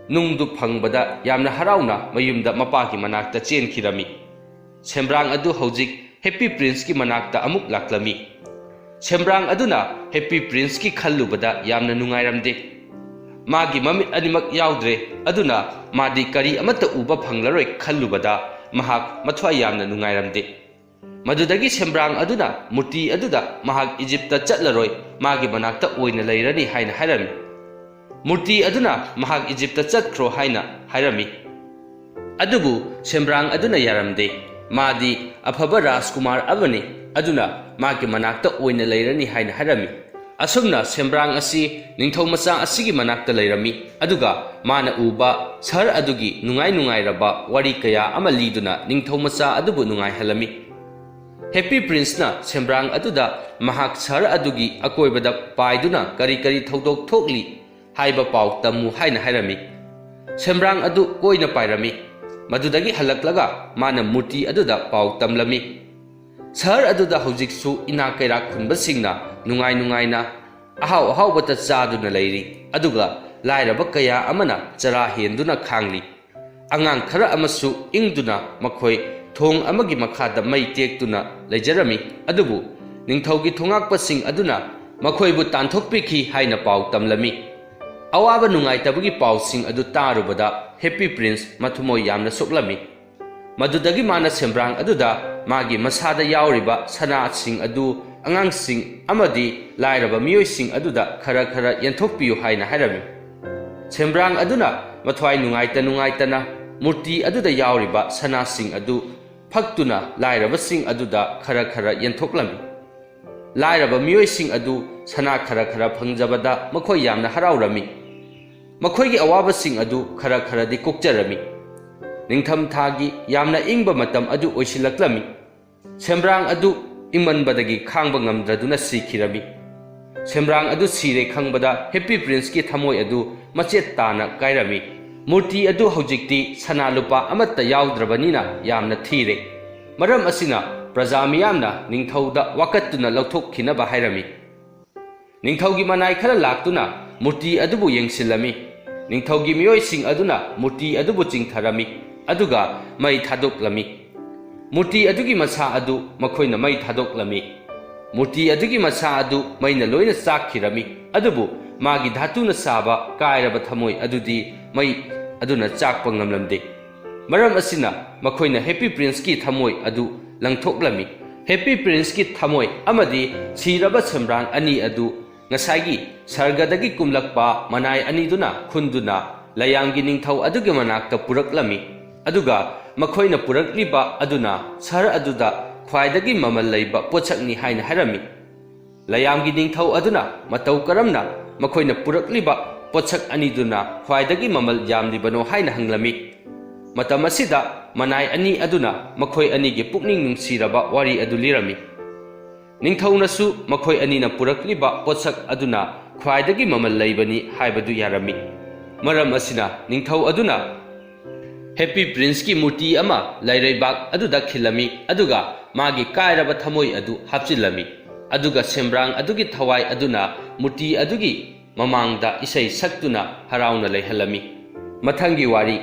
ꯅꯨꯡꯗꯨ ꯐꯪꯕꯗ ꯌꯥꯝꯅ ꯍꯔꯥꯎꯅ ꯃꯌꯨꯝꯗ ꯃꯄꯥꯒꯤ ꯃꯅꯥꯛꯇ ꯆꯦꯟꯈꯤꯔꯝꯃꯤ꯫ ꯁꯦꯝꯕ꯭ꯔꯥꯡ ꯑꯗꯨ ꯍꯧꯖꯤꯛ ꯍꯦꯞꯄꯤ ꯄ꯭ꯔꯤꯟꯁꯀꯤ ꯃꯅꯥꯛꯇ ꯑꯃꯨꯛ ꯂꯥꯛꯂꯝꯃꯤ꯫ ꯁꯦꯝꯕ꯭ꯔꯥꯡ ꯑꯗꯨꯅ ꯍꯦꯞꯄꯤ ꯄ꯭ꯔꯤꯟꯁꯀꯤ ꯈꯜꯂꯨꯕꯗ ꯌꯥꯝꯅ ꯅꯨꯡꯉꯥꯏꯔꯝꯗꯦ꯫ ꯃꯥꯒꯤ ꯃꯃꯤꯠ ꯑꯅꯤꯃꯛ ꯌꯥꯎꯗ꯭ꯔꯦ, ꯑꯗꯨꯅ ꯃꯥꯗꯤ ꯀꯔꯤ ꯑꯃꯠꯇ ꯎꯕ ꯐꯪꯂꯔꯣꯏ ꯈꯜꯂꯨꯕꯗ ꯃꯍꯥꯛ ꯃꯊ꯭ꯋꯥꯏ ꯌꯥꯝꯅ ꯅꯨꯡꯉꯥꯏꯔꯝꯗꯦ꯫ ꯃꯗꯨꯗꯒꯤ ꯁꯦꯝꯕ꯭ꯔꯥꯡ ꯑꯗꯨꯅ ꯃꯨꯔꯇꯤ ꯑꯗꯨꯗ ꯃꯍꯥꯛ ꯏꯖꯤꯞꯇ ꯆꯠꯂꯔꯣꯏ, ꯃꯥꯒꯤ ꯃꯅꯥꯛꯇ ꯑꯣꯏꯅ ꯂꯩꯔꯅꯤ ꯍꯥꯏꯅ ꯍꯥꯏꯔꯝꯃꯤ꯫ ꯃꯨꯔꯇꯤ ꯑꯗꯨꯅ ꯃꯍꯥꯛ ꯏꯖꯤꯞꯇ ꯆꯠꯈ꯭ꯔꯣ ꯍꯥꯏꯅ ꯍꯥꯏꯔꯝꯃꯤ꯫ ꯑꯗꯨꯕꯨ ꯁꯦꯝꯕ꯭ꯔꯥꯡ ꯑꯗꯨꯅ ꯌꯥꯔꯝꯗꯦ꯫ ꯃꯥꯗꯤ ꯑꯐꯕ ꯔꯥꯖꯀꯨꯃꯥꯔ ꯑꯃꯅꯤ, ꯑꯗꯨꯅ ꯃꯥꯒꯤ ꯃꯅꯥꯛꯇ ꯑꯣꯏꯅ ꯂꯩꯔꯅꯤ ꯍꯥꯏꯅ ꯍꯥꯏꯔꯝꯃꯤ꯫ ꯑꯁꯨꯝꯅ ꯁꯦꯝꯕ꯭ꯔꯥꯡ ꯑꯁꯤ ꯅꯤꯡꯊꯧ ꯃꯆꯥ ꯑꯁꯤꯒꯤ ꯃꯅꯥꯛꯇ ꯂꯩꯔꯝꯃꯤ, ꯑꯗꯨꯒ ꯃꯥꯅ ꯎꯕ ꯁꯍꯔ ꯑꯗꯨꯒꯤ ꯅꯨꯡꯉꯥꯏ ꯅꯨꯡꯉꯥꯏꯔꯕ ꯋꯥꯔꯤ ꯀꯌꯥ ꯑꯃ ꯂꯤꯗꯨꯅ ꯅꯤꯡꯊꯧ ꯃꯆꯥ ꯑꯗꯨꯕꯨ ꯅꯨꯡꯉꯥꯏꯍꯜꯂꯝꯃꯤ꯫ ꯍꯦꯞꯄꯤ ꯄ꯭ꯔꯤꯟꯁꯅ ꯁꯦꯝꯕ꯭ꯔꯥꯡ ꯑꯗꯨꯗ ꯃꯍꯥꯛ ꯁꯍꯔ ꯑꯗꯨꯒꯤ ꯑꯀꯣꯏꯕꯗ ꯄꯥꯏꯗꯨꯅ ꯀꯔꯤ ꯀꯔꯤ ꯊꯧꯗꯣꯛ ꯊꯣꯛꯂꯤ ꯍꯥꯏꯕ ꯄꯥꯎ ꯇꯝꯃꯨ ꯍꯥꯏꯅ ꯍꯥꯏꯔꯝꯃꯤ꯫ ꯁꯦꯝꯕ꯭ꯔꯥꯡ ꯑꯗꯨ ꯀꯣꯏꯅ ꯄꯥꯏꯔꯝꯃꯤ꯫ ꯃꯗꯨꯗꯒꯤ ꯍꯜꯂꯛꯂꯒ ꯃꯥꯅ ꯃꯨꯔꯇꯤ ꯑꯗꯨꯗ ꯄꯥꯎ ꯇꯝꯂꯝꯃꯤ꯫ ꯁꯍꯔ ꯑꯗꯨꯗ ꯍꯧꯖꯤꯛꯁꯨ ꯏꯅꯥꯛ ꯀꯩꯔꯥꯛ ꯈꯨꯟꯕꯁꯤꯡꯅ ꯅꯨꯡꯉꯥꯏ ꯅꯨꯡꯉꯥꯏꯅ ꯑꯍꯥꯎ ꯑꯍꯥꯎꯕꯇ ꯆꯥꯗꯨꯅ ꯂꯩꯔꯤ, ꯑꯗꯨꯒ ꯂꯥꯏꯔꯕ ꯀꯌꯥ ꯑꯃꯅ ꯆꯔꯥ ꯍꯦꯟꯗꯨꯅ ꯈꯥꯡꯂꯤ꯫ ꯑꯉꯥꯡ ꯈꯔ ꯑꯃꯁꯨ ꯏꯪꯗꯨꯅ ꯃꯈꯣꯏ ꯊꯣꯡ ꯑꯃꯒꯤ ꯃꯈꯥꯗ ꯃꯩ ꯇꯦꯛꯇꯨꯅ ꯂꯩꯖꯔꯝꯃꯤ꯫ ꯑꯗꯨꯕꯨ ꯅꯤꯡꯊꯧꯒꯤ ꯊꯣꯉꯥꯛꯄꯁꯤꯡ ꯑꯗꯨꯅ ꯃꯈꯣꯏꯕꯨ ꯇꯥꯟꯊꯣꯛꯄꯤꯈꯤ ꯍꯥꯏꯅ ꯄꯥꯎ ꯇꯝꯂꯝꯃꯤ꯫ ꯑꯋꯥꯕ ꯅꯨꯡꯉꯥꯏꯇꯕꯒꯤ ꯄꯥꯎꯁꯤꯡ ꯑꯗꯨ ꯇꯥꯔꯨꯕꯗ ꯍꯦꯞꯄꯤ ꯄ꯭ꯔꯤꯟꯁ ꯃꯊꯃꯣꯏ ꯌꯥꯝꯅ ꯁꯣꯛꯂꯝꯃꯤ꯫ ꯃꯗꯨꯗꯒꯤ ꯃꯥꯅ ꯁꯦꯝꯕ꯭ꯔꯥꯡ ꯑꯗꯨꯗ ꯃꯥꯒꯤ ꯃꯁꯥꯗ ꯌꯥꯎꯔꯤꯕ ꯁꯅꯥꯁꯤꯡ ꯑꯗꯨ ꯑꯉꯥꯡꯁꯤꯡ ꯑꯃꯗꯤ ꯂꯥꯏꯔꯕ ꯃꯤꯑꯣꯏꯁꯤꯡ ꯑꯗꯨꯗ ꯈꯔ ꯈꯔ ꯌꯦꯟꯊꯣꯛꯄꯤꯌꯨ ꯍꯥꯏꯅ ꯍꯥꯏꯔꯝꯃꯤ꯫ ꯁꯦꯝꯕ꯭ꯔꯥꯡ ꯑꯗꯨꯅ ꯃꯊ꯭ꯋꯥꯏ ꯅꯨꯡꯉꯥꯏꯇ ꯅꯨꯡꯉꯥꯏꯇꯅ ꯃꯨꯔꯇꯤ ꯑꯗꯨꯗ ꯌꯥꯎꯔꯤꯕ ꯁꯅꯥꯁꯤꯡ ꯑꯗꯨ ꯐꯛꯇꯨꯅ ꯂꯥꯏꯔꯕꯁꯤꯡ ꯑꯗꯨꯗ ꯈꯔ ꯈꯔ ꯌꯦꯟꯊꯣꯛꯂꯝꯃꯤ꯫ ꯂꯥꯏꯔꯕ ꯃꯤꯑꯣꯏꯁꯤꯡ ꯑꯗꯨ ꯁꯅꯥ ꯈꯔ ꯈꯔ ꯐꯪꯖꯕꯗ ꯃꯈꯣꯏ ꯌꯥꯝꯅ ꯍꯔꯥꯎꯔꯝꯃꯤ꯫ ꯃꯈꯣꯏꯒꯤ ꯑꯋꯥꯕꯁꯤꯡ ꯑꯗꯨ ꯈꯔ ꯈꯔꯗꯤ ꯀꯣꯛꯆꯔꯝꯃꯤ꯫ ꯅꯤꯡꯊꯝꯊꯥꯒꯤ ꯌꯥꯝꯅ ꯏꯪꯕ ꯃꯇꯝ ꯑꯗꯨ ꯑꯣꯏꯁꯤꯜꯂꯛꯂꯝꯃꯤ꯫ ꯁꯦꯝꯕ꯭ꯔꯥꯡ ꯑꯗꯨ ꯏꯪꯃꯟꯕꯗꯒꯤ ꯈꯥꯡꯕ ꯉꯝꯗ꯭ꯔꯗꯨꯅ ꯁꯤꯈꯤꯔꯝꯃꯤ꯫ ꯁꯦꯝꯕ꯭ꯔꯥꯡ ꯑꯗꯨ ꯁꯤꯔꯦ ꯈꯪꯕꯗ ꯍꯦꯞꯄꯤ ꯄ꯭ꯔꯤꯟꯁꯀꯤ ꯊꯃꯣꯏ ꯑꯗꯨ ꯃꯆꯦꯠ ꯇꯥꯅ ꯀꯥꯏꯔꯝꯃꯤ꯫ ꯃꯨꯔꯇꯤ ꯑꯗꯨ ꯍꯧꯖꯤꯛꯇꯤ ꯁꯅꯥ ꯂꯨꯄꯥ ꯑꯃꯠꯇ ꯌꯥꯎꯗ꯭ꯔꯕꯅꯤꯅ ꯌꯥꯝꯅ ꯊꯤꯔꯦ꯫ ꯃꯔꯝ ꯑꯁꯤꯅ ꯄ꯭ꯔꯖꯥ ꯃꯤꯌꯥꯝꯅ ꯅꯤꯡꯊꯧꯗ ꯋꯥꯀꯠꯇꯨꯅ ꯂꯧꯊꯣꯛꯈꯤꯅꯕ ꯍꯥꯏꯔꯝꯃꯤ꯫ ꯅꯤꯡꯊꯧꯒꯤ ꯃꯅꯥꯏ ꯈꯔ ꯂꯥꯛꯇꯨꯅ ꯃꯨꯔꯇꯤ ꯑꯗꯨꯕꯨ ꯌꯦꯡꯁꯤꯜꯂꯝꯃꯤ꯫ ꯅꯤꯡꯊꯧꯒꯤ ꯃꯤꯑꯣꯏꯁꯤꯡ ꯑꯗꯨꯅ ꯃꯨꯔꯇꯤ ꯑꯗꯨꯕꯨ ꯆꯤꯡꯊꯔꯝꯃꯤ, ꯑꯗꯨꯒ ꯃꯩ ꯊꯥꯗꯣꯛꯂꯝꯃꯤ꯫ ꯃꯨꯔꯇꯤ ꯑꯗꯨꯒꯤ ꯃꯁꯥ ꯑꯗꯨ ꯃꯈꯣꯏꯅ ꯃꯩ ꯊꯥꯗꯣꯛꯂꯝꯃꯤ꯫ ꯃꯨꯔꯇꯤ ꯑꯗꯨꯒꯤ ꯃꯁꯥ ꯑꯗꯨ ꯃꯩꯅ ꯂꯣꯏꯅ ꯆꯥꯛꯈꯤꯔꯝꯃꯤ, ꯑꯗꯨꯕꯨ ꯃꯥꯒꯤ ꯙꯥꯇꯨꯅ ꯁꯥꯕ ꯀꯥꯏꯔꯕ ꯊꯃꯣꯏ ꯑꯗꯨꯗꯤ ꯃꯩ ꯑꯗꯨꯅ ꯆꯥꯛꯄ ꯉꯝꯂꯝꯗꯦ꯫ ꯃꯔꯝ ꯑꯁꯤꯅ ꯃꯈꯣꯏꯅ ꯍꯦꯞꯄꯤ ꯄ꯭ꯔꯤꯟꯁꯀꯤ ꯊꯃꯣꯏ ꯑꯗꯨ ꯂꯪꯊꯣꯛꯂꯝꯃꯤ꯫ ꯍꯦꯞꯄꯤ ꯄ꯭ꯔꯤꯟꯁꯀꯤ ꯊꯃꯣꯏ ꯑꯃꯗꯤ ꯁꯤꯔꯕ ꯁꯦꯝꯕ꯭ꯔꯥꯡ ꯑꯅꯤ ꯑꯗꯨ ꯉꯁꯥꯏꯒꯤ ꯁꯔꯒꯗꯒꯤ ꯀꯨꯝꯂꯛꯄ ꯃꯅꯥꯏ ꯑꯅꯤꯗꯨꯅ ꯈꯨꯟꯗꯨꯅ ꯂꯩꯌꯥꯝꯒꯤ ꯅꯤꯡꯊꯧ ꯑꯗꯨꯒꯤ ꯃꯅꯥꯛꯇ ꯄꯨꯔꯛꯂꯝꯃꯤ, ꯑꯗꯨꯒ ꯃꯈꯣꯏꯅ ꯄꯨꯔꯛꯂꯤꯕ ꯑꯗꯨꯅ ꯁꯍꯔ ꯑꯗꯨꯗ ꯈ꯭ꯋꯥꯏꯗꯒꯤ ꯃꯃꯜ ꯂꯩꯕ ꯄꯣꯠꯁꯛꯅꯤ ꯍꯥꯏꯅ ꯍꯥꯏꯔꯝꯃꯤ꯫ ꯂꯩꯌꯥꯝꯒꯤ ꯅꯤꯡꯊꯧ ꯑꯗꯨꯅ ꯃꯇꯧ ꯀꯔꯝꯅ ꯃꯈꯣꯏꯅ ꯄꯨꯔꯛꯂꯤꯕ ꯄꯣꯠꯁꯛ ꯑꯅꯤꯗꯨꯅ ꯈ꯭ꯋꯥꯏꯗꯒꯤ ꯃꯃꯜ ꯌꯥꯝꯂꯤꯕꯅꯣ ꯍꯥꯏꯅ ꯍꯪꯂꯝꯃꯤ꯫ ꯃꯇꯝ ꯑꯁꯤꯗ ꯃꯅꯥꯏ ꯑꯅꯤ ꯑꯗꯨꯅ ꯃꯈꯣꯏ ꯑꯅꯤꯒꯤ ꯄꯨꯛꯅꯤꯡ ꯅꯨꯡꯁꯤꯔꯕ ꯋꯥꯔꯤ ꯑꯗꯨ ꯂꯤꯔꯝꯃꯤ꯫ ꯅꯤꯡꯊꯧꯅꯁꯨ ꯃꯈꯣꯏ ꯑꯅꯤꯅ ꯄꯨꯔꯛꯂꯤꯕ ꯄꯣꯠꯁꯛ ꯑꯗꯨꯅ ꯈ꯭ꯋꯥꯏꯗꯒꯤ ꯃꯃꯜ ꯂꯩꯕꯅꯤ ꯍꯥꯏꯕꯗꯨ ꯌꯥꯔꯝꯃꯤ꯫ ꯃꯔꯝ ꯑꯁꯤꯅ ꯅꯤꯡꯊꯧ ꯑꯗꯨꯅ ꯍꯦꯄꯤ ꯄ꯭ꯔꯤꯟꯁꯀꯤ ꯃꯨꯔꯇꯤ ꯑꯃ ꯂꯩꯔꯩꯕꯥꯛ ꯑꯗꯨꯗ ꯈꯤꯜꯂꯝꯃꯤ, ꯑꯗꯨꯒ ꯃꯥꯒꯤ ꯀꯥꯏꯔꯕ ꯊꯃꯣꯏ ꯑꯗꯨ ꯍꯥꯞꯆꯤꯜꯂꯝꯃꯤ, ꯑꯗꯨꯒ ꯁꯦꯝꯕ꯭ꯔꯥꯡ ꯑꯗꯨꯒꯤ ꯊꯋꯥꯏ ꯑꯗꯨꯅ ꯃꯨꯔꯇꯤ ꯑꯗꯨꯒꯤ ꯃꯃꯥꯡꯗ ꯏꯁꯩ ꯁꯛꯇꯨꯅ ꯍꯔꯥꯎꯅ ꯂꯩꯍꯜꯂꯝꯃꯤ꯫ ꯃꯊꯪꯒꯤ ꯋꯥꯔꯤ,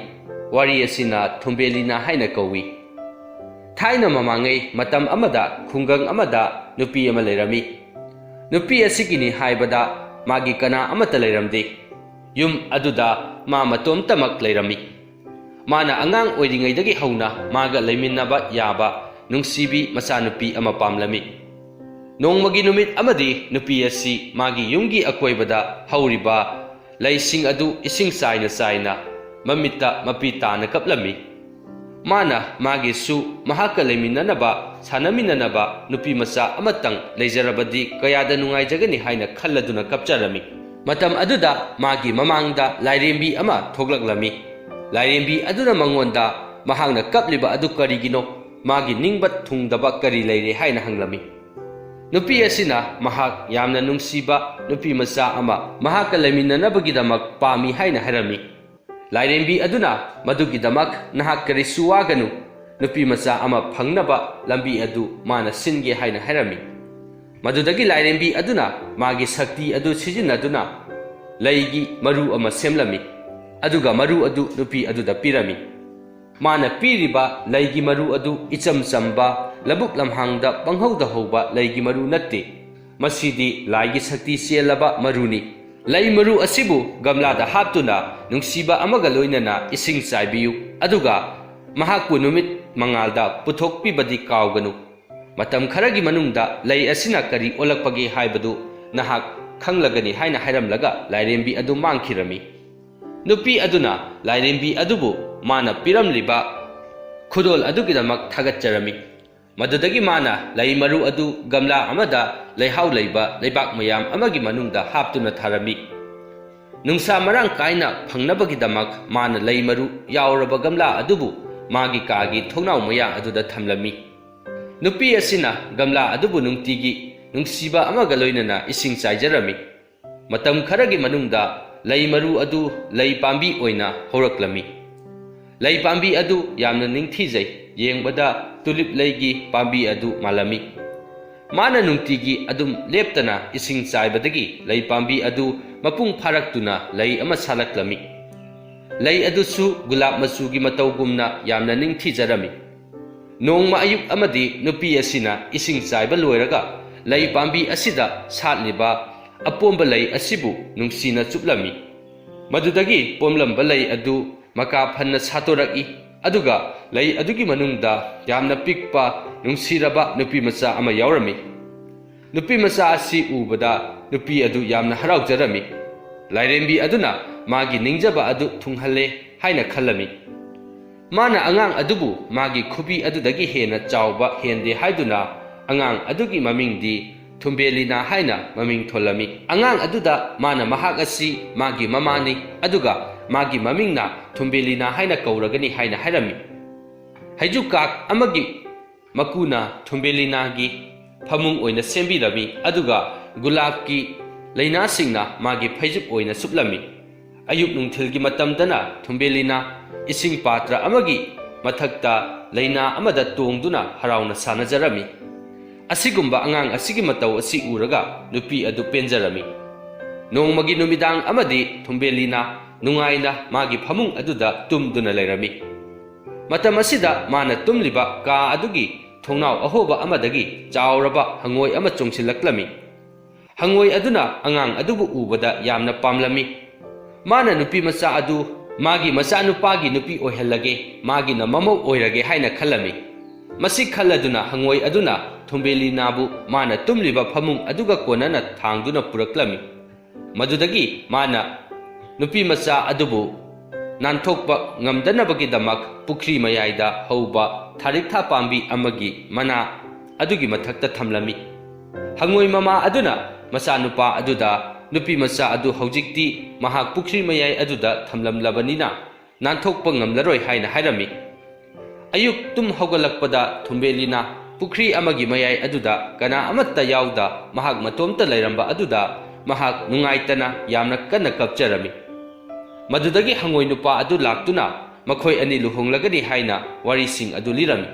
ꯋꯥꯔꯤ ꯑꯁꯤꯅ ꯊꯨꯝꯕꯦꯂꯤꯅ ꯍꯥꯏꯅ ꯀꯧꯏ꯫ ꯊꯥꯏꯅ ꯃꯃꯥꯡꯉꯩ ꯃꯇꯝ ꯑꯃꯗ ꯈꯨꯡꯒꯪ ꯑꯃꯗ ꯅꯨꯄꯤ ꯑꯃ ꯂꯩꯔꯝꯃꯤ꯫ ꯅꯨꯄꯤ ꯑꯁꯤꯒꯤꯅꯤ ꯍꯥꯏꯕꯗ ꯃꯥꯒꯤ ꯀꯅꯥ ꯑꯃꯠꯇ ꯂꯩꯔꯝꯗꯦ꯫ ꯌꯨꯝ ꯑꯗꯨꯗ ꯃꯥ ꯃꯇꯣꯝꯇꯃꯛ ꯂꯩꯔꯝꯃꯤ꯫ ꯃꯥꯅ ꯑꯉꯥꯡ ꯑꯣꯏꯔꯤꯉꯩꯗꯒꯤ ꯍꯧꯅ ꯃꯥꯒ ꯂꯩꯃꯤꯟꯅꯕ ꯌꯥꯕ ꯅꯨꯡꯁꯤꯕꯤ ꯃꯆꯥꯅꯨꯄꯤ ꯑꯃ ꯄꯥꯝꯂꯝꯃꯤ꯫ ꯅꯣꯡꯃꯒꯤ ꯅꯨꯃꯤꯠ ꯑꯃꯗꯤ ꯅꯨꯄꯤ ꯑꯁꯤ ꯃꯥꯒꯤ ꯌꯨꯝꯒꯤ ꯑꯀꯣꯏꯕꯗ ꯍꯧꯔꯤꯕ ꯂꯩꯁꯤꯡ ꯑꯗꯨ ꯏꯁꯤꯡ ꯆꯥꯏꯅ ꯆꯥꯏꯅ ꯃꯃꯤꯠꯇ ꯃꯄꯤ ꯇꯥꯅ ꯀꯞꯂꯝꯃꯤ꯫ ꯃꯥꯅ ꯃꯥꯒꯤꯁꯨ ꯃꯍꯥꯛꯀ ꯂꯩꯃꯤꯟꯅꯅꯕ, ꯁꯥꯟꯅꯃꯤꯟꯅꯅꯕ ꯅꯨꯄꯤ ꯃꯆꯥ ꯑꯃꯇꯪ ꯂꯩꯖꯔꯕꯗꯤ ꯀꯌꯥꯗ ꯅꯨꯡꯉꯥꯏꯖꯒꯅꯤ ꯍꯥꯏꯅ ꯈꯜꯂꯗꯨꯅ ꯀꯞꯆꯔꯝꯃꯤ꯫ ꯃꯇꯝ ꯑꯗꯨꯗ ꯃꯥꯒꯤ ꯃꯃꯥꯡꯗ ꯂꯥꯏꯔꯦꯝꯕꯤ ꯑꯃ ꯊꯣꯛꯂꯛꯂꯝꯃꯤ꯫ ꯂꯥꯏꯔꯦꯝꯕꯤ ꯑꯗꯨꯅ ꯃꯉꯣꯟꯗ ꯃꯍꯥꯛꯅ ꯀꯞꯂꯤꯕ ꯑꯗꯨ ꯀꯔꯤꯒꯤꯅꯣ, ꯃꯥꯒꯤ ꯅꯤꯡꯕ ꯊꯨꯡꯗꯕ ꯀꯔꯤ ꯂꯩꯔꯦ ꯍꯥꯏꯅ ꯍꯪꯂꯝꯃꯤ꯫ ꯅꯨꯄꯤ ꯑꯁꯤꯅ ꯃꯍꯥꯛ ꯌꯥꯝꯅ ꯅꯨꯡꯁꯤꯕ ꯅꯨꯄꯤ ꯃꯆꯥ ꯑꯃ ꯃꯍꯥꯛꯀ ꯂꯩꯃꯤꯟꯅꯅꯕꯒꯤꯗꯃꯛ ꯄꯥꯝꯃꯤ ꯍꯥꯏꯅ ꯍꯥꯏꯔꯝꯃꯤ꯫ ꯂꯥꯏꯔꯦꯝꯕꯤ ꯑꯗꯨꯅ ꯃꯗꯨꯒꯤꯗꯃꯛ ꯅꯍꯥꯛ ꯀꯔꯤꯁꯨ ꯋꯥꯒꯅꯨ, ꯅꯨꯄꯤ ꯃꯆꯥ ꯑꯃ ꯐꯪꯅꯕ ꯂꯝꯕꯤ ꯑꯗꯨ ꯃꯥꯅ ꯁꯤꯟꯒꯦ ꯍꯥꯏꯅ ꯍꯥꯏꯔꯝꯃꯤ꯫ ꯃꯗꯨꯗꯒꯤ ꯂꯥꯏꯔꯦꯝꯕꯤ ꯑꯗꯨꯅ ꯃꯥꯒꯤ ꯁꯛꯇꯤ ꯑꯗꯨ ꯁꯤꯖꯤꯟꯅꯗꯨꯅ ꯂꯩꯒꯤ ꯃꯔꯨ ꯑꯃ ꯁꯦꯝꯂꯝꯃꯤ, ꯑꯗꯨꯒ ꯃꯔꯨ ꯑꯗꯨ ꯅꯨꯄꯤ ꯑꯗꯨꯗ ꯄꯤꯔꯝꯃꯤ꯫ ꯃꯥꯅ ꯄꯤꯔꯤꯕ ꯂꯩꯒꯤ ꯃꯔꯨ ꯑꯗꯨ ꯏꯆꯝ ꯆꯝꯕ ꯂꯧꯕꯨꯛ ꯂꯝꯍꯥꯡꯗ ꯄꯪꯍꯧꯗ ꯍꯧꯕ ꯂꯩꯒꯤ ꯃꯔꯨ ꯅꯠꯇꯦ꯫ ꯃꯁꯤꯗꯤ ꯂꯥꯏꯒꯤ ꯁꯛꯇꯤ ꯆꯦꯜꯂꯕ ꯃꯔꯨꯅꯤ꯫ ꯂꯩ ꯃꯔꯨ ꯑꯁꯤꯕꯨ ꯒꯝꯂꯥꯗ ꯍꯥꯞꯇꯨꯅ ꯅꯨꯡꯁꯤꯕ ꯑꯃꯒ ꯂꯣꯏꯅꯅ ꯏꯁꯤꯡ ꯆꯥꯏꯕꯤꯌꯨ, ꯑꯗꯨꯒ ꯃꯍꯥꯛꯄꯨ ꯅꯨꯃꯤꯠ ꯃꯉꯥꯜꯗ ꯄꯨꯊꯣꯛꯄꯤꯕꯗꯤ ꯀꯥꯎꯒꯅꯨ꯫ ꯃꯇꯝ ꯈꯔꯒꯤ ꯃꯅꯨꯡꯗ ꯂꯩ ꯑꯁꯤꯅ ꯀꯔꯤ ꯑꯣꯜꯂꯛꯄꯒꯦ ꯍꯥꯏꯕꯗꯨ ꯅꯍꯥꯛ ꯈꯪꯂꯒꯅꯤ ꯍꯥꯏꯅ ꯍꯥꯏꯔꯝꯂꯒ ꯂꯥꯏꯔꯦꯝꯕꯤ ꯑꯗꯨ ꯃꯥꯡꯈꯤꯔꯝꯃꯤ꯫ ꯅꯨꯄꯤ ꯑꯗꯨꯅ ꯂꯥꯏꯔꯦꯝꯕꯤ ꯑꯗꯨꯕꯨ ꯃꯥꯅ ꯄꯤꯔꯝꯂꯤꯕ ꯈꯨꯗꯣꯜ ꯑꯗꯨꯒꯤꯗꯃꯛ ꯊꯥꯒꯠꯆꯔꯝꯃꯤ꯫ ꯃꯗꯨꯗꯒꯤ ꯃꯥꯅ ꯂꯩ ꯃꯔꯨ ꯑꯗꯨ ꯒꯝꯂꯥ ꯑꯃꯗ ꯂꯩꯍꯥꯎ ꯂꯩꯕ ꯂꯩꯕꯥꯛ ꯃꯌꯥꯝ ꯑꯃꯒꯤ ꯃꯅꯨꯡꯗ ꯍꯥꯞꯇꯨꯅ ꯊꯥꯔꯝꯃꯤ꯫ ꯅꯨꯡꯁꯥ ꯃꯔꯥꯡ ꯀꯥꯏꯅ ꯐꯪꯅꯕꯒꯤꯗꯃꯛ ꯃꯥꯅ ꯂꯩ ꯃꯔꯨ ꯌꯥꯎꯔꯕ ꯒꯝꯂꯥ ꯑꯗꯨꯕꯨ ꯃꯥꯒꯤ ꯀꯥꯒꯤ ꯊꯣꯡꯅꯥꯎ ꯃꯌꯥ ꯑꯗꯨꯗ ꯊꯝꯂꯝꯃꯤ꯫ ꯅꯨꯄꯤ ꯑꯁꯤꯅ ꯒꯝꯂꯥ ꯑꯗꯨꯕꯨ ꯅꯨꯡꯇꯤꯒꯤ ꯅꯨꯡꯁꯤꯕ ꯑꯃꯒ ꯂꯣꯏꯅꯅ ꯏꯁꯤꯡ ꯆꯥꯏꯖꯔꯝꯃꯤ꯫ ꯃꯇꯝ ꯈꯔꯒꯤ ꯃꯅꯨꯡꯗ ꯂꯩ ꯃꯔꯨ ꯑꯗꯨ ꯂꯩ ꯄꯥꯝꯕꯤ ꯑꯣꯏꯅ ꯍꯧꯔꯛꯂꯝꯃꯤ꯫ ꯂꯩ ꯄꯥꯝꯕꯤ ꯑꯗꯨ ꯌꯥꯝꯅ ꯅꯤꯡꯊꯤꯖꯩ, ꯌꯦꯡꯕꯗ ꯇꯨꯂꯤꯞ ꯂꯩꯒꯤ ꯄꯥꯝꯕꯤ ꯑꯗꯨ ꯃꯥꯜꯂꯝꯃꯤ꯫ ꯃꯥꯅ ꯅꯨꯡꯇꯤꯒꯤ ꯑꯗꯨꯝ ꯂꯦꯞꯇꯅ ꯏꯁꯤꯡ ꯆꯥꯏꯕꯗꯒꯤ ꯂꯩ ꯄꯥꯝꯕꯤ ꯑꯗꯨ ꯃꯄꯨꯡ ꯐꯥꯔꯛꯇꯨꯅ ꯂꯩ ꯑꯃ ꯁꯥꯠꯂꯛꯂꯝꯃꯤ꯫ ꯂꯩ ꯑꯗꯨꯁꯨ ꯒꯨꯂꯥꯞ ꯃꯆꯨꯒꯤ ꯃꯇꯧꯒꯨꯝꯅ ꯌꯥꯝꯅ ꯅꯤꯡꯊꯤꯖꯔꯝꯃꯤ꯫ ꯅꯣꯡꯃ ꯑꯌꯨꯛ ꯑꯃꯗꯤ ꯅꯨꯄꯤ ꯑꯁꯤꯅ ꯏꯁꯤꯡ ꯆꯥꯏꯕ ꯂꯣꯏꯔꯒ ꯂꯩ ꯄꯥꯝꯕꯤ ꯑꯁꯤꯗ ꯁꯥꯠꯂꯤꯕ ꯑꯄꯣꯝꯕ ꯂꯩ ꯑꯁꯤꯕꯨ ꯅꯨꯡꯁꯤꯅ ꯆꯨꯞꯂꯝꯃꯤ꯫ ꯃꯗꯨꯗꯒꯤ ꯄꯣꯝꯂꯝꯕ ꯂꯩ ꯑꯗꯨ ꯃꯀꯥ ꯐꯟꯅ ꯁꯥꯠꯇꯣꯔꯛꯏ, ꯑꯗꯨꯒ ꯂꯩ ꯑꯗꯨꯒꯤ ꯃꯅꯨꯡꯗ ꯌꯥꯝꯅ ꯄꯤꯛꯄ, ꯅꯨꯡꯁꯤꯔꯕ ꯅꯨꯄꯤ ꯃꯆꯥ ꯑꯃ ꯌꯥꯎꯔꯝꯃꯤ꯫ ꯅꯨꯄꯤ ꯃꯆꯥ ꯑꯁꯤ ꯎꯕꯗ ꯅꯨꯄꯤ ꯑꯗꯨ ꯌꯥꯝꯅ ꯍꯔꯥꯎꯖꯔꯝꯃꯤ꯫ ꯂꯥꯏꯔꯦꯝꯕꯤ ꯑꯗꯨꯅ ꯃꯥꯒꯤ ꯅꯤꯡꯖꯕ ꯑꯗꯨ ꯊꯨꯡꯍꯜꯂꯦ ꯍꯥꯏꯅ ꯈꯜꯂꯝꯃꯤ꯫ ꯃꯥꯅ ꯑꯉꯥꯡ ꯑꯗꯨꯕꯨ ꯃꯥꯒꯤ ꯈꯨꯕꯤ ꯑꯗꯨꯗꯒꯤ ꯍꯦꯟꯅ ꯆꯥꯎꯕ ꯍꯦꯟꯗꯦ ꯍꯥꯏꯗꯨꯅ ꯑꯉꯥꯡ ꯑꯗꯨꯒꯤ ꯃꯃꯤꯡꯗꯤ ꯊꯨꯝꯕꯦꯂꯤꯅꯥ ꯍꯥꯏꯅ ꯃꯃꯤꯡ ꯊꯣꯜꯂꯝꯃꯤ꯫ ꯑꯉꯥꯡ ꯑꯗꯨꯗ ꯃꯥꯅ ꯃꯍꯥꯛ ꯑꯁꯤ ꯃꯥꯒꯤ ꯃꯃꯥꯅꯤ, ꯑꯗꯨꯒ ꯃꯥꯒꯤ ꯃꯃꯤꯡꯅ ꯊꯨꯝꯕꯦꯂꯤꯅꯥ ꯍꯥꯏꯅ ꯀꯧꯔꯒꯅꯤ ꯍꯥꯏꯅ ꯍꯥꯏꯔꯝꯃꯤ꯫ ꯍꯩꯖꯨꯀꯥꯛ ꯑꯃꯒꯤ ꯃꯀꯨꯅ ꯊꯨꯝꯕꯦꯂꯤꯅꯥꯒꯤ ꯐꯃꯨꯡ ꯑꯣꯏꯅ ꯁꯦꯝꯕꯤꯔꯝꯃꯤ, ꯑꯗꯨꯒ ꯒꯨꯂꯥꯞꯀꯤ ꯂꯩꯅꯥꯁꯤꯡꯅ ꯃꯥꯒꯤ ꯐꯩꯖꯨꯞ ꯑꯣꯏꯅ ꯁꯨꯞꯂꯝꯃꯤ꯫ ꯑꯌꯨꯛ ꯅꯨꯡꯊꯤꯜꯒꯤ ꯃꯇꯝꯗꯅ ꯊꯨꯝꯕꯦꯂꯤꯅꯥ ꯏꯁꯤꯡ ꯄꯥꯇ꯭ꯔ ꯑꯃꯒꯤ ꯃꯊꯛꯇ ꯂꯩꯅꯥ ꯑꯃꯗ ꯇꯣꯡꯗꯨꯅ ꯍꯔꯥꯎꯅ ꯁꯥꯟꯅꯖꯔꯝꯃꯤ꯫ ꯑꯁꯤꯒꯨꯝꯕ ꯑꯉꯥꯡ ꯑꯁꯤꯒꯤ ꯃꯇꯧ ꯑꯁꯤ ꯎꯔꯒ ꯅꯨꯄꯤ ꯑꯗꯨ ꯄꯦꯟꯖꯔꯝꯃꯤ꯫ ꯅꯣꯡꯃꯒꯤ ꯅꯨꯃꯤꯗꯥꯡ ꯑꯃꯗꯤ ꯊꯨꯝꯕꯦꯂꯤꯅꯥ ꯅꯨꯡꯉꯥꯏꯅ ꯃꯥꯒꯤ ꯐꯃꯨꯡ ꯑꯗꯨꯗ ꯇꯨꯝꯗꯨꯅ ꯂꯩꯔꯝꯃꯤ꯫ ꯃꯇꯝ ꯑꯁꯤꯗ ꯃꯥꯅ ꯇꯨꯝꯂꯤꯕ ꯀꯥ ꯑꯗꯨꯒꯤ ꯊꯣꯡꯅꯥꯎ ꯑꯍꯣꯕ ꯑꯃꯗꯒꯤ ꯆꯥꯎꯔꯕ ꯍꯪꯉꯣꯏ ꯑꯃ ꯆꯣꯡꯁꯤꯜꯂꯛꯂꯝꯃꯤ꯫ ꯍꯪꯉꯣꯏ ꯑꯗꯨꯅ ꯑꯉꯥꯡ ꯑꯗꯨꯕꯨ ꯎꯕꯗ ꯌꯥꯝꯅ ꯄꯥꯝꯂꯝꯃꯤ꯫ ꯃꯥꯅ ꯅꯨꯄꯤ ꯃꯆꯥ ꯑꯗꯨ ꯃꯥꯒꯤ ꯃꯆꯥꯅꯨꯄꯥꯒꯤ ꯅꯨꯄꯤ ꯑꯣꯏꯍꯜꯂꯒꯦ, ꯃꯥꯒꯤꯅ ꯃꯃꯧ ꯑꯣꯏꯔꯒꯦ ꯍꯥꯏꯅ ꯈꯜꯂꯝꯃꯤ꯫ ꯃꯁꯤ ꯈꯜꯂꯗꯨꯅ ꯍꯪꯉꯣꯏ ꯑꯗꯨꯅ ꯊꯨꯝꯕꯦꯂꯤꯅꯥꯕꯨ ꯃꯥꯅ ꯇꯨꯝꯂꯤꯕ ꯐꯃꯨꯡ ꯑꯗꯨꯒ ꯀꯣꯟꯅꯅ ꯊꯥꯡꯗꯨꯅ ꯄꯨꯔꯛꯂꯝꯃꯤ꯫ ꯃꯗꯨꯗꯒꯤ ꯃꯥꯅ ꯅꯨꯄꯤ ꯃꯆꯥ ꯑꯗꯨꯕꯨ ꯅꯥꯟꯊꯣꯛꯄ ꯉꯝꯗꯅꯕꯒꯤꯗꯃꯛ ꯄꯨꯈ꯭ꯔꯤ ꯃꯌꯥꯏꯗ ꯍꯧꯕ ꯊꯥꯔꯤꯛꯊꯥ ꯄꯥꯝꯕꯤ ꯑꯃꯒꯤ ꯃꯅꯥ ꯑꯗꯨꯒꯤ ꯃꯊꯛꯇ ꯊꯝꯂꯝꯃꯤ꯫ ꯍꯪꯉꯣꯏ ꯃꯃꯥ ꯑꯗꯨꯅ ꯃꯆꯥꯅꯨꯄꯥ ꯑꯗꯨꯗ ꯅꯨꯄꯤ ꯃꯆꯥ ꯑꯗꯨ ꯍꯧꯖꯤꯛꯇꯤ ꯃꯍꯥꯛ ꯄꯨꯈ꯭ꯔꯤ ꯃꯌꯥꯏ ꯑꯗꯨꯗ ꯊꯝꯂꯝꯂꯕꯅꯤꯅ ꯅꯥꯟꯊꯣꯛꯄ ꯉꯝꯂꯔꯣꯏ ꯍꯥꯏꯅ ꯍꯥꯏꯔꯝꯃꯤ꯫ ꯑꯌꯨꯛ ꯇꯨꯝ ꯍꯧꯒꯠꯂꯛꯄꯗ ꯊꯨꯝꯕꯦꯂꯤꯅ ꯄꯨꯈ꯭ꯔꯤ ꯑꯃꯒꯤ ꯃꯌꯥꯏ ꯑꯗꯨꯗ ꯀꯅꯥ ꯑꯃꯠꯇ ꯌꯥꯎꯗ ꯃꯍꯥꯛ ꯃꯇꯣꯝꯇ ꯂꯩꯔꯝꯕ ꯑꯗꯨꯗ ꯃꯍꯥꯛ ꯅꯨꯡꯉꯥꯏꯇꯅ ꯌꯥꯝꯅ ꯀꯟꯅ ꯀꯞꯆꯔꯝꯃꯤ꯫ ꯃꯗꯨꯗꯒꯤ ꯍꯪꯉꯣꯏ ꯅꯨꯄꯥ ꯑꯗꯨ ꯂꯥꯛꯇꯨꯅ ꯃꯈꯣꯏ ꯑꯅꯤ ꯂꯨꯍꯣꯡꯂꯒꯅꯤ ꯍꯥꯏꯅ ꯋꯥꯔꯤꯁꯤꯡ ꯑꯗꯨ ꯂꯤꯔꯝꯃꯤ꯫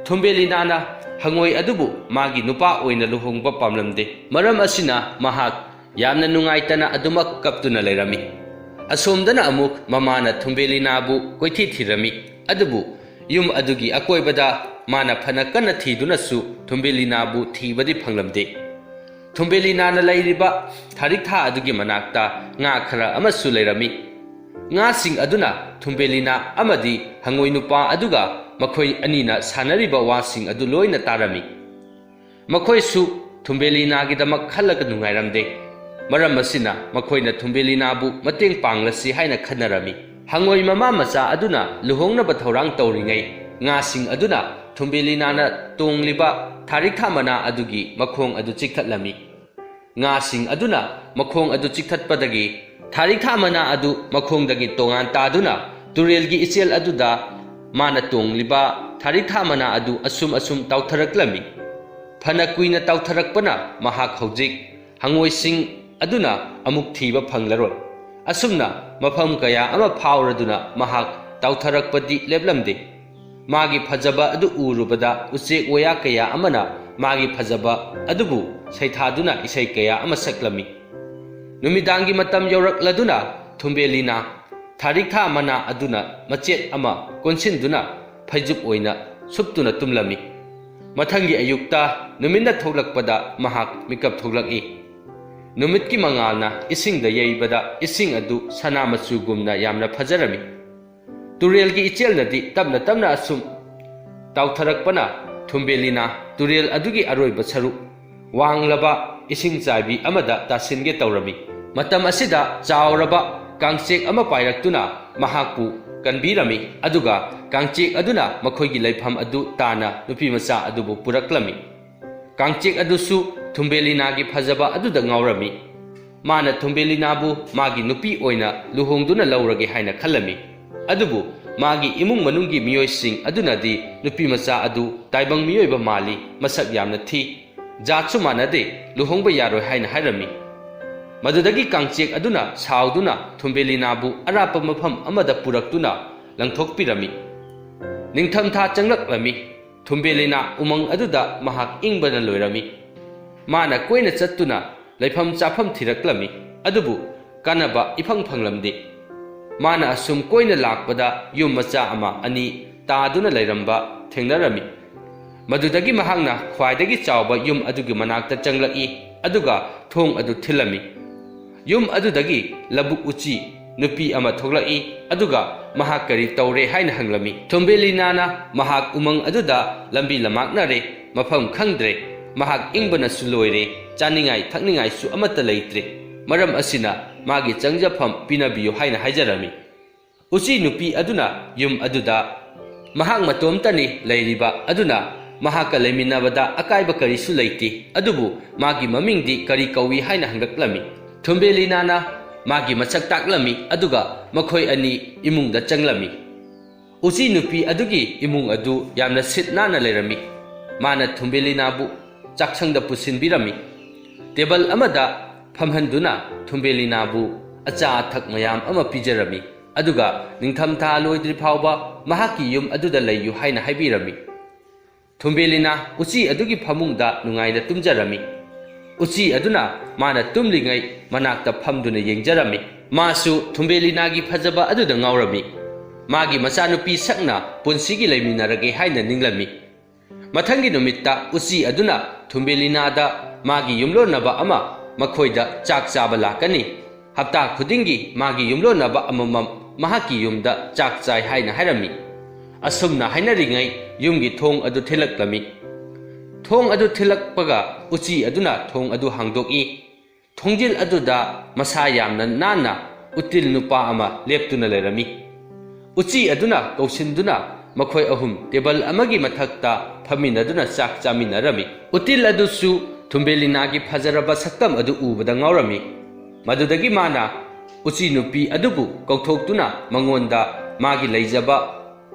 ꯊꯨꯝꯕꯦꯂꯤꯅꯥꯅ ꯍꯪꯉꯣꯏ ꯑꯗꯨꯕꯨ ꯃꯥꯒꯤ ꯅꯨꯄꯥ ꯑꯣꯏꯅ ꯂꯨꯍꯣꯡꯕ ꯄꯥꯝꯂꯝꯗꯦ꯫ ꯃꯔꯝ ꯑꯁꯤꯅ ꯃꯍꯥꯛ ꯌꯥꯝꯅ ꯅꯨꯡꯉꯥꯏꯇꯅ ꯑꯗꯨꯃꯛ ꯀꯞꯇꯨꯅ ꯂꯩꯔꯝꯃꯤ꯫ ꯑꯁꯣꯝꯗꯅ ꯑꯃꯨꯛ ꯃꯃꯥꯅ ꯊꯨꯝꯕꯦꯂꯤꯅꯥꯕꯨ ꯀꯣꯏꯊꯤ ꯊꯤꯔꯝꯃꯤ꯫ ꯑꯗꯨꯕꯨ ꯌꯨꯝ ꯑꯗꯨꯒꯤ ꯑꯀꯣꯏꯕꯗ ꯃꯥꯅ ꯐꯅ ꯀꯟꯅ ꯊꯤꯗꯨꯅꯁꯨ ꯊꯨꯝꯕꯦꯂꯤꯅꯥꯕꯨ ꯊꯤꯕꯗꯤ ꯐꯪꯂꯝꯗꯦ꯫ ꯊꯨꯝꯕꯦꯂꯤꯅꯥꯅ ꯂꯩꯔꯤꯕ ꯊꯥꯔꯤꯛꯊꯥ ꯑꯗꯨꯒꯤ ꯃꯅꯥꯛꯇ ꯉꯥ ꯈꯔ ꯑꯃꯁꯨ ꯂꯩꯔꯝꯃꯤ꯫ ꯉꯥꯁꯤꯡ ꯑꯗꯨꯅ ꯊꯨꯝꯕꯦꯂꯤꯅꯥ ꯑꯃꯗꯤ ꯍꯪꯉꯣꯏ ꯅꯨꯄꯥ ꯑꯗꯨꯒ ꯃꯈꯣꯏ ꯑꯅꯤꯅ ꯁꯥꯟꯅꯔꯤꯕ ꯋꯥꯁꯤꯡ ꯑꯗꯨ ꯂꯣꯏꯅ ꯇꯥꯔꯝꯃꯤ꯫ ꯃꯈꯣꯏꯁꯨ ꯊꯨꯝꯕꯦꯂꯤꯅꯥꯒꯤꯗꯃꯛ ꯈꯜꯂꯒ ꯅꯨꯡꯉꯥꯏꯔꯝꯗꯦ꯫ ꯃꯔꯝ ꯑꯁꯤꯅ ꯃꯈꯣꯏꯅ ꯊꯨꯝꯕꯦꯂꯤꯅꯥꯕꯨ ꯃꯇꯦꯡ ꯄꯥꯡꯂꯁꯤ ꯍꯥꯏꯅ ꯈꯟꯅꯔꯝꯃꯤ꯫ ꯍꯪꯉꯣꯏ ꯃꯃꯥ ꯃꯆꯥ ꯑꯗꯨꯅ ꯂꯨꯍꯣꯡꯅꯕ ꯊꯧꯔꯥꯡ ꯇꯧꯔꯤꯉꯩ ꯉꯥꯁꯤꯡ ꯑꯗꯨꯅ ꯊꯨꯝꯕꯦꯂꯤꯅꯥꯅ ꯇꯣꯡꯂꯤꯕ ꯊꯥꯔꯤꯛꯊꯥ ꯃꯅꯥ ꯑꯗꯨꯒꯤ ꯃꯈꯣꯡ ꯑꯗꯨ ꯆꯤꯛꯊꯠꯂꯝꯃꯤ꯫ ꯉꯥꯁꯤꯡ ꯑꯗꯨꯅ ꯃꯈꯣꯡ ꯑꯗꯨ ꯆꯤꯛꯊꯠꯄꯗꯒꯤ ꯊꯥꯔꯤꯛꯊꯥ ꯃꯅꯥ ꯑꯗꯨ ꯃꯈꯣꯡꯗꯒꯤ ꯇꯣꯉꯥꯟ ꯇꯥꯗꯨꯅ ꯇꯨꯔꯦꯜꯒꯤ ꯏꯆꯦꯜ ꯑꯗꯨꯗ ꯃꯥꯅ ꯇꯣꯡꯂꯤꯕ ꯊꯥꯔꯤꯛꯊꯥ ꯃꯅꯥ ꯑꯗꯨ ꯑꯁꯨꯝ ꯑꯁꯨꯝ ꯇꯥꯎꯊꯔꯛꯂꯝꯃꯤ꯫ ꯐꯅ ꯀꯨꯏꯅ ꯇꯥꯎꯊꯔꯛꯄꯅ ꯃꯍꯥꯛ ꯍꯧꯖꯤꯛ ꯍꯪꯉꯣꯏꯁꯤꯡ ꯑꯗꯨꯅ ꯑꯃꯨꯛ ꯊꯤꯕ ꯐꯪꯂꯔꯣꯏ꯫ ꯑꯁꯨꯝꯅ ꯃꯐꯝ ꯀꯌꯥ ꯑꯃ ꯐꯥꯎꯔꯗꯨꯅ ꯃꯍꯥꯛ ꯇꯥꯎꯊꯔꯛꯄꯗꯤ ꯂꯦꯞꯂꯝꯗꯦ꯫ ꯃꯥꯒꯤ ꯐꯖꯕ ꯑꯗꯨ ꯎꯔꯨꯕꯗ ꯎꯆꯦꯛ ꯋꯥꯌꯥ ꯀꯌꯥ ꯑꯃꯅ ꯃꯥꯒꯤ ꯐꯖꯕ ꯑꯗꯨꯕꯨ ꯁꯩꯊꯥꯗꯨꯅ ꯏꯁꯩ ꯀꯌꯥ ꯑꯃ ꯁꯛꯂꯝꯃꯤ꯫ ꯅꯨꯃꯤꯗꯥꯡꯒꯤ ꯃꯇꯝ ꯌꯧꯔꯛꯂꯗꯨꯅ ꯊꯨꯝꯕꯦꯂꯤꯅ ꯊꯥꯔꯤꯛꯊꯥ ꯃꯅꯥ ꯑꯗꯨꯅ ꯃꯆꯦꯠ ꯑꯃ ꯀꯣꯟꯁꯤꯟꯗꯨꯅ ꯐꯩꯖꯨꯞ ꯑꯣꯏꯅ ꯁꯨꯞꯇꯨꯅ ꯇꯨꯝꯂꯝꯃꯤ꯫ ꯃꯊꯪꯒꯤ ꯑꯌꯨꯛꯇ ꯅꯨꯃꯤꯠꯅ ꯊꯣꯛꯂꯛꯄꯗ ꯃꯍꯥꯛ ꯃꯤꯀꯞ ꯊꯣꯛꯂꯛꯏ꯫ ꯅꯨꯃꯤꯠꯀꯤ ꯃꯉꯥꯜꯅ ꯏꯁꯤꯡꯗ ꯌꯩꯕꯗ ꯏꯁꯤꯡ ꯑꯗꯨ ꯁꯅꯥ ꯃꯆꯨꯒꯨꯝꯅ ꯌꯥꯝꯅ ꯐꯖꯔꯝꯃꯤ꯫ ꯇꯨꯔꯦꯜꯒꯤ ꯏꯆꯦꯜꯅꯗꯤ ꯇꯞꯅ ꯇꯞꯅ ꯑꯁꯨꯝ ꯇꯥꯎꯊꯔꯛꯄꯅ ꯊꯨꯝꯕꯦꯂꯤꯅ ꯇꯨꯔꯦꯜ ꯑꯗꯨꯒꯤ ꯑꯔꯣꯏꯕ ꯁꯔꯨꯛ ꯋꯥꯡꯂꯕ ꯏꯁꯤꯡ ꯆꯥꯏꯕꯤ ꯑꯃꯗ ꯇꯥꯁꯤꯟꯒꯦ ꯇꯧꯔꯝꯃꯤ꯫ ꯃꯇꯝ ꯑꯁꯤꯗ ꯆꯥꯎꯔꯕ ꯀꯥꯡꯆꯦꯛ ꯑꯃ ꯄꯥꯏꯔꯛꯇꯨꯅ ꯃꯍꯥꯛꯄꯨ ꯀꯟꯕꯤꯔꯝꯃꯤ, ꯑꯗꯨꯒ ꯀꯥꯡꯆꯦꯛ ꯑꯗꯨꯅ ꯃꯈꯣꯏꯒꯤ ꯂꯩꯐꯝ ꯑꯗꯨ ꯇꯥꯟꯅ ꯅꯨꯄꯤꯃꯆꯥ ꯑꯗꯨꯕꯨ ꯄꯨꯔꯛꯂꯝꯃꯤ꯫ ꯀꯥꯡꯆꯦꯛ ꯑꯗꯨꯁꯨ ꯊꯨꯝꯕꯦꯂꯤꯅꯥꯒꯤ ꯐꯖꯕ ꯑꯗꯨꯗ ꯉꯥꯎꯔꯝꯃꯤ꯫ ꯃꯥꯅ ꯊꯨꯝꯕꯦꯂꯤꯅꯥꯕꯨ ꯃꯥꯒꯤ ꯅꯨꯄꯤ ꯑꯣꯏꯅ ꯂꯨꯍꯣꯡꯗꯨꯅ ꯂꯧꯔꯒꯦ ꯍꯥꯏꯅ ꯈꯜꯂꯝꯃꯤ꯫ ꯑꯗꯨꯕꯨ ꯃꯥꯒꯤ ꯏꯃꯨꯡ ꯃꯅꯨꯡꯒꯤ ꯃꯤꯑꯣꯏꯁꯤꯡ ꯑꯗꯨꯅꯗꯤ ꯅꯨꯄꯤ ꯃꯆꯥ ꯑꯗꯨ ꯇꯥꯏꯕꯪ ꯃꯤꯑꯣꯏꯕ ꯃꯥꯜꯂꯤ, ꯃꯁꯛ ꯌꯥꯝꯅ ꯊꯤ, ꯖꯥꯠꯁꯨ ꯃꯥꯟꯅꯗꯦ, ꯂꯨꯍꯣꯡꯕ ꯌꯥꯔꯣꯏ ꯍꯥꯏꯅ ꯍꯥꯏꯔꯝꯃꯤ꯫ ꯃꯗꯨꯗꯒꯤ ꯀꯥꯡꯆꯦꯛ ꯑꯗꯨꯅ ꯁꯥꯎꯗꯨꯅ ꯊꯨꯝꯕꯦꯂꯤꯅꯥꯕꯨ ꯑꯔꯥꯞꯄ ꯃꯐꯝ ꯑꯃꯗ ꯄꯨꯔꯛꯇꯨꯅ ꯂꯪꯊꯣꯛꯄꯤꯔꯝꯃꯤ꯫ ꯅꯤꯡꯊꯝꯊꯥ ꯆꯪꯂꯛꯂꯝꯃꯤ꯫ ꯊꯨꯝꯕꯦꯂꯤꯅꯥ ꯎꯃꯪ ꯑꯗꯨꯗ ꯃꯍꯥꯛ ꯏꯪꯕꯅ ꯂꯣꯏꯔꯝꯃꯤ꯫ ꯃꯥꯅ ꯀꯣꯏꯅ ꯆꯠꯇꯨꯅ ꯂꯩꯐꯝ ꯆꯥꯐꯝ ꯊꯤꯔꯛꯂꯝꯃꯤ, ꯑꯗꯨꯕꯨ ꯀꯥꯟꯅꯕ ꯏꯐꯪ ꯐꯪꯂꯝꯗꯦ꯫ ꯃꯥꯅ ꯑꯁꯨꯝ ꯀꯣꯏꯅ ꯂꯥꯛꯄꯗ ꯌꯨꯝ ꯃꯆꯥ ꯑꯃ ꯑꯅꯤ ꯇꯥꯗꯨꯅ ꯂꯩꯔꯝꯕ ꯊꯦꯡꯅꯔꯝꯃꯤ꯫ ꯃꯗꯨꯗꯒꯤ ꯃꯍꯥꯛꯅ ꯈ꯭ꯋꯥꯏꯗꯒꯤ ꯆꯥꯎꯕ ꯌꯨꯝ ꯑꯗꯨꯒꯤ ꯃꯅꯥꯛꯇ ꯆꯪꯂꯛꯏ, ꯑꯗꯨꯒ ꯊꯣꯡ ꯑꯗꯨ ꯊꯤꯜꯂꯝꯃꯤ꯫ ꯌꯨꯝ ꯑꯗꯨꯗꯒꯤ ꯂꯧꯕꯨꯛ ꯎꯆꯤ ꯅꯨꯄꯤ ꯑꯃ ꯊꯣꯛꯂꯛꯏ, ꯑꯗꯨꯒ ꯃꯍꯥꯛ ꯀꯔꯤ ꯇꯧꯔꯦ ꯍꯥꯏꯅ ꯍꯪꯂꯝꯃꯤ꯫ ꯊꯨꯝꯕꯦꯂꯤꯅꯥꯅ ꯃꯍꯥꯛ ꯎꯃꯪ ꯑꯗꯨꯗ ꯂꯝꯕꯤ ꯂꯃꯥꯛꯅꯔꯦ, ꯃꯐꯝ ꯈꯪꯗ꯭ꯔꯦ, ꯃꯍꯥꯛ ꯏꯪꯕꯅꯁꯨ ꯂꯣꯏꯔꯦ, ꯆꯥꯅꯤꯡꯉꯥꯏ ꯊꯛꯅꯤꯡꯉꯥꯏꯁꯨ ꯑꯃꯠꯇ ꯂꯩꯇ꯭ꯔꯦ, ꯃꯔꯝ ꯑꯁꯤꯅ ꯃꯥꯒꯤ ꯆꯪꯖꯐꯝ ꯄꯤꯅꯕꯤꯌꯨ ꯍꯥꯏꯅ ꯍꯥꯏꯖꯔꯝꯃꯤ꯫ ꯎꯆꯤ ꯅꯨꯄꯤ ꯑꯗꯨꯅ ꯌꯨꯝ ꯑꯗꯨꯗ ꯃꯍꯥꯛ ꯃꯇꯣꯝꯇꯅꯤ ꯂꯩꯔꯤꯕ, ꯑꯗꯨꯅ ꯃꯍꯥꯛꯀ ꯂꯩꯃꯤꯟꯅꯕꯗ ꯑꯀꯥꯏꯕ ꯀꯔꯤꯁꯨ ꯂꯩꯇꯦ, ꯑꯗꯨꯕꯨ ꯃꯥꯒꯤ ꯃꯃꯤꯡꯗꯤ ꯀꯔꯤ ꯀꯧꯏ ꯍꯥꯏꯅ ꯍꯪꯂꯛꯂꯝꯃꯤ꯫ ꯊꯨꯝꯕꯦꯂꯤꯅꯥꯅ ꯃꯥꯒꯤ ꯃꯁꯛ ꯇꯥꯛꯂꯝꯃꯤ, ꯑꯗꯨꯒ ꯃꯈꯣꯏ ꯑꯅꯤ ꯏꯃꯨꯡꯗ ꯆꯪꯂꯝꯃꯤ꯫ ꯎꯆꯤ ꯅꯨꯄꯤ ꯑꯗꯨꯒꯤ ꯏꯃꯨꯡ ꯑꯗꯨ ꯌꯥꯝꯅ ꯁꯤꯠ ꯅꯥꯟꯅ ꯂꯩꯔꯝꯃꯤ꯫ ꯃꯥꯅ ꯊꯨꯝꯕꯦꯂꯤꯅꯥꯕꯨ ꯆꯥꯛꯁꯪꯗ ꯄꯨꯁꯤꯟꯕꯤꯔꯝꯃꯤ꯫ ꯇꯦꯕꯜ ꯑꯃꯗ ꯐꯝꯍꯟꯗꯨꯅ ꯊꯨꯝꯕꯦꯂꯤꯅꯥꯕꯨ ꯑꯆꯥ ꯑꯊꯛ ꯃꯌꯥꯝ ꯑꯃ ꯄꯤꯖꯔꯝꯃꯤ, ꯑꯗꯨꯒ ꯅꯤꯡꯊꯝꯊꯥ ꯂꯣꯏꯗ꯭ꯔꯤ ꯐꯥꯎꯕ ꯃꯍꯥꯛꯀꯤ ꯌꯨꯝ ꯑꯗꯨꯗ ꯂꯩꯌꯨ ꯍꯥꯏꯅ ꯍꯥꯏꯕꯤꯔꯝꯃꯤ꯫ ꯊꯨꯝꯕꯦꯂꯤꯅꯥ ꯎꯆꯤ ꯑꯗꯨꯒꯤ ꯐꯃꯨꯡꯗ ꯅꯨꯡꯉꯥꯏꯅ ꯇꯨꯝꯖꯔꯝꯃꯤ꯫ ꯎꯆꯤ ꯑꯗꯨꯅ ꯃꯥꯅ ꯇꯨꯝꯂꯤꯉꯩ ꯃꯅꯥꯛꯇ ꯐꯝꯗꯨꯅ ꯌꯦꯡꯖꯔꯝꯃꯤ꯫ ꯃꯥꯁꯨ ꯊꯨꯝꯕꯦꯂꯤꯅꯥꯒꯤ ꯐꯖꯕ ꯑꯗꯨꯗ ꯉꯥꯎꯔꯝꯃꯤ꯫ ꯃꯥꯒꯤ ꯃꯆꯥꯅꯨꯄꯤ ꯁꯛꯅ ꯄꯨꯟꯁꯤꯒꯤ ꯂꯩꯃꯤꯟꯅꯔꯒꯦ ꯍꯥꯏꯅ ꯅꯤꯡꯂꯝꯃꯤ꯫ ꯃꯊꯪꯒꯤ ꯅꯨꯃꯤꯠꯇ ꯎꯆꯤ ꯑꯗꯨꯅ ꯊꯨꯝꯕꯦꯂꯤꯅꯥꯗ ꯃꯥꯒꯤ ꯌꯨꯝꯂꯣꯟꯅꯕ ꯑꯃ ꯃꯈꯣꯏꯗ ꯆꯥꯛ ꯆꯥꯕ ꯂꯥꯛꯀꯅꯤ꯫ ꯍꯞꯇꯥ ꯈꯨꯗꯤꯡꯒꯤ ꯃꯥꯒꯤ ꯌꯨꯝꯂꯣꯟꯅꯕ ꯑꯃꯃꯝ ꯃꯍꯥꯛꯀꯤ ꯌꯨꯝꯗ ꯆꯥꯛ ꯆꯥꯏ ꯍꯥꯏꯅ ꯍꯥꯏꯔꯝꯃꯤ꯫ ꯑꯁꯨꯝꯅ ꯍꯥꯏꯅꯔꯤꯉꯩ ꯌꯨꯝꯒꯤ ꯊꯣꯡ ꯑꯗꯨ ꯊꯤꯜꯂꯛꯂꯝꯃꯤ꯫ ꯊꯣꯡ ꯑꯗꯨ ꯊꯤꯜꯂꯛꯄꯒ ꯎꯆꯤ ꯑꯗꯨꯅ ꯊꯣꯡ ꯑꯗꯨ ꯍꯥꯡꯗꯣꯛꯏ꯫ ꯊꯣꯡꯖꯤꯜ ꯑꯗꯨꯗ ꯃꯁꯥ ꯌꯥꯝꯅ ꯅꯥꯟꯅ ꯎꯇꯤꯜ ꯅꯨꯄꯥ ꯑꯃ ꯂꯦꯞꯇꯨꯅ ꯂꯩꯔꯝꯃꯤ꯫ ꯎꯆꯤ ꯑꯗꯨꯅ ꯀꯧꯁꯤꯟꯗꯨꯅ ꯃꯈꯣꯏ ꯑꯍꯨꯝ ꯇꯦꯕꯜ ꯑꯃꯒꯤ ꯃꯊꯛꯇ ꯐꯝꯃꯤꯟꯅꯗꯨꯅ ꯆꯥꯛ ꯆꯥꯃꯤꯟꯅꯔꯝꯃꯤ꯫ ꯎꯇꯤꯜ ꯑꯗꯨꯁꯨ ꯊꯨꯝꯕꯦꯂꯤꯅꯥꯒꯤ ꯐꯖꯔꯕ ꯁꯛꯇꯝ ꯑꯗꯨ ꯎꯕꯗ ꯉꯥꯎꯔꯝꯃꯤ꯫ ꯃꯗꯨꯗꯒꯤ ꯃꯥꯅ ꯎꯆꯤ ꯅꯨꯄꯤ ꯑꯗꯨꯕꯨ ꯀꯧꯊꯣꯛꯇꯨꯅ ꯃꯉꯣꯟꯗ ꯃꯥꯒꯤ ꯂꯩꯖꯕ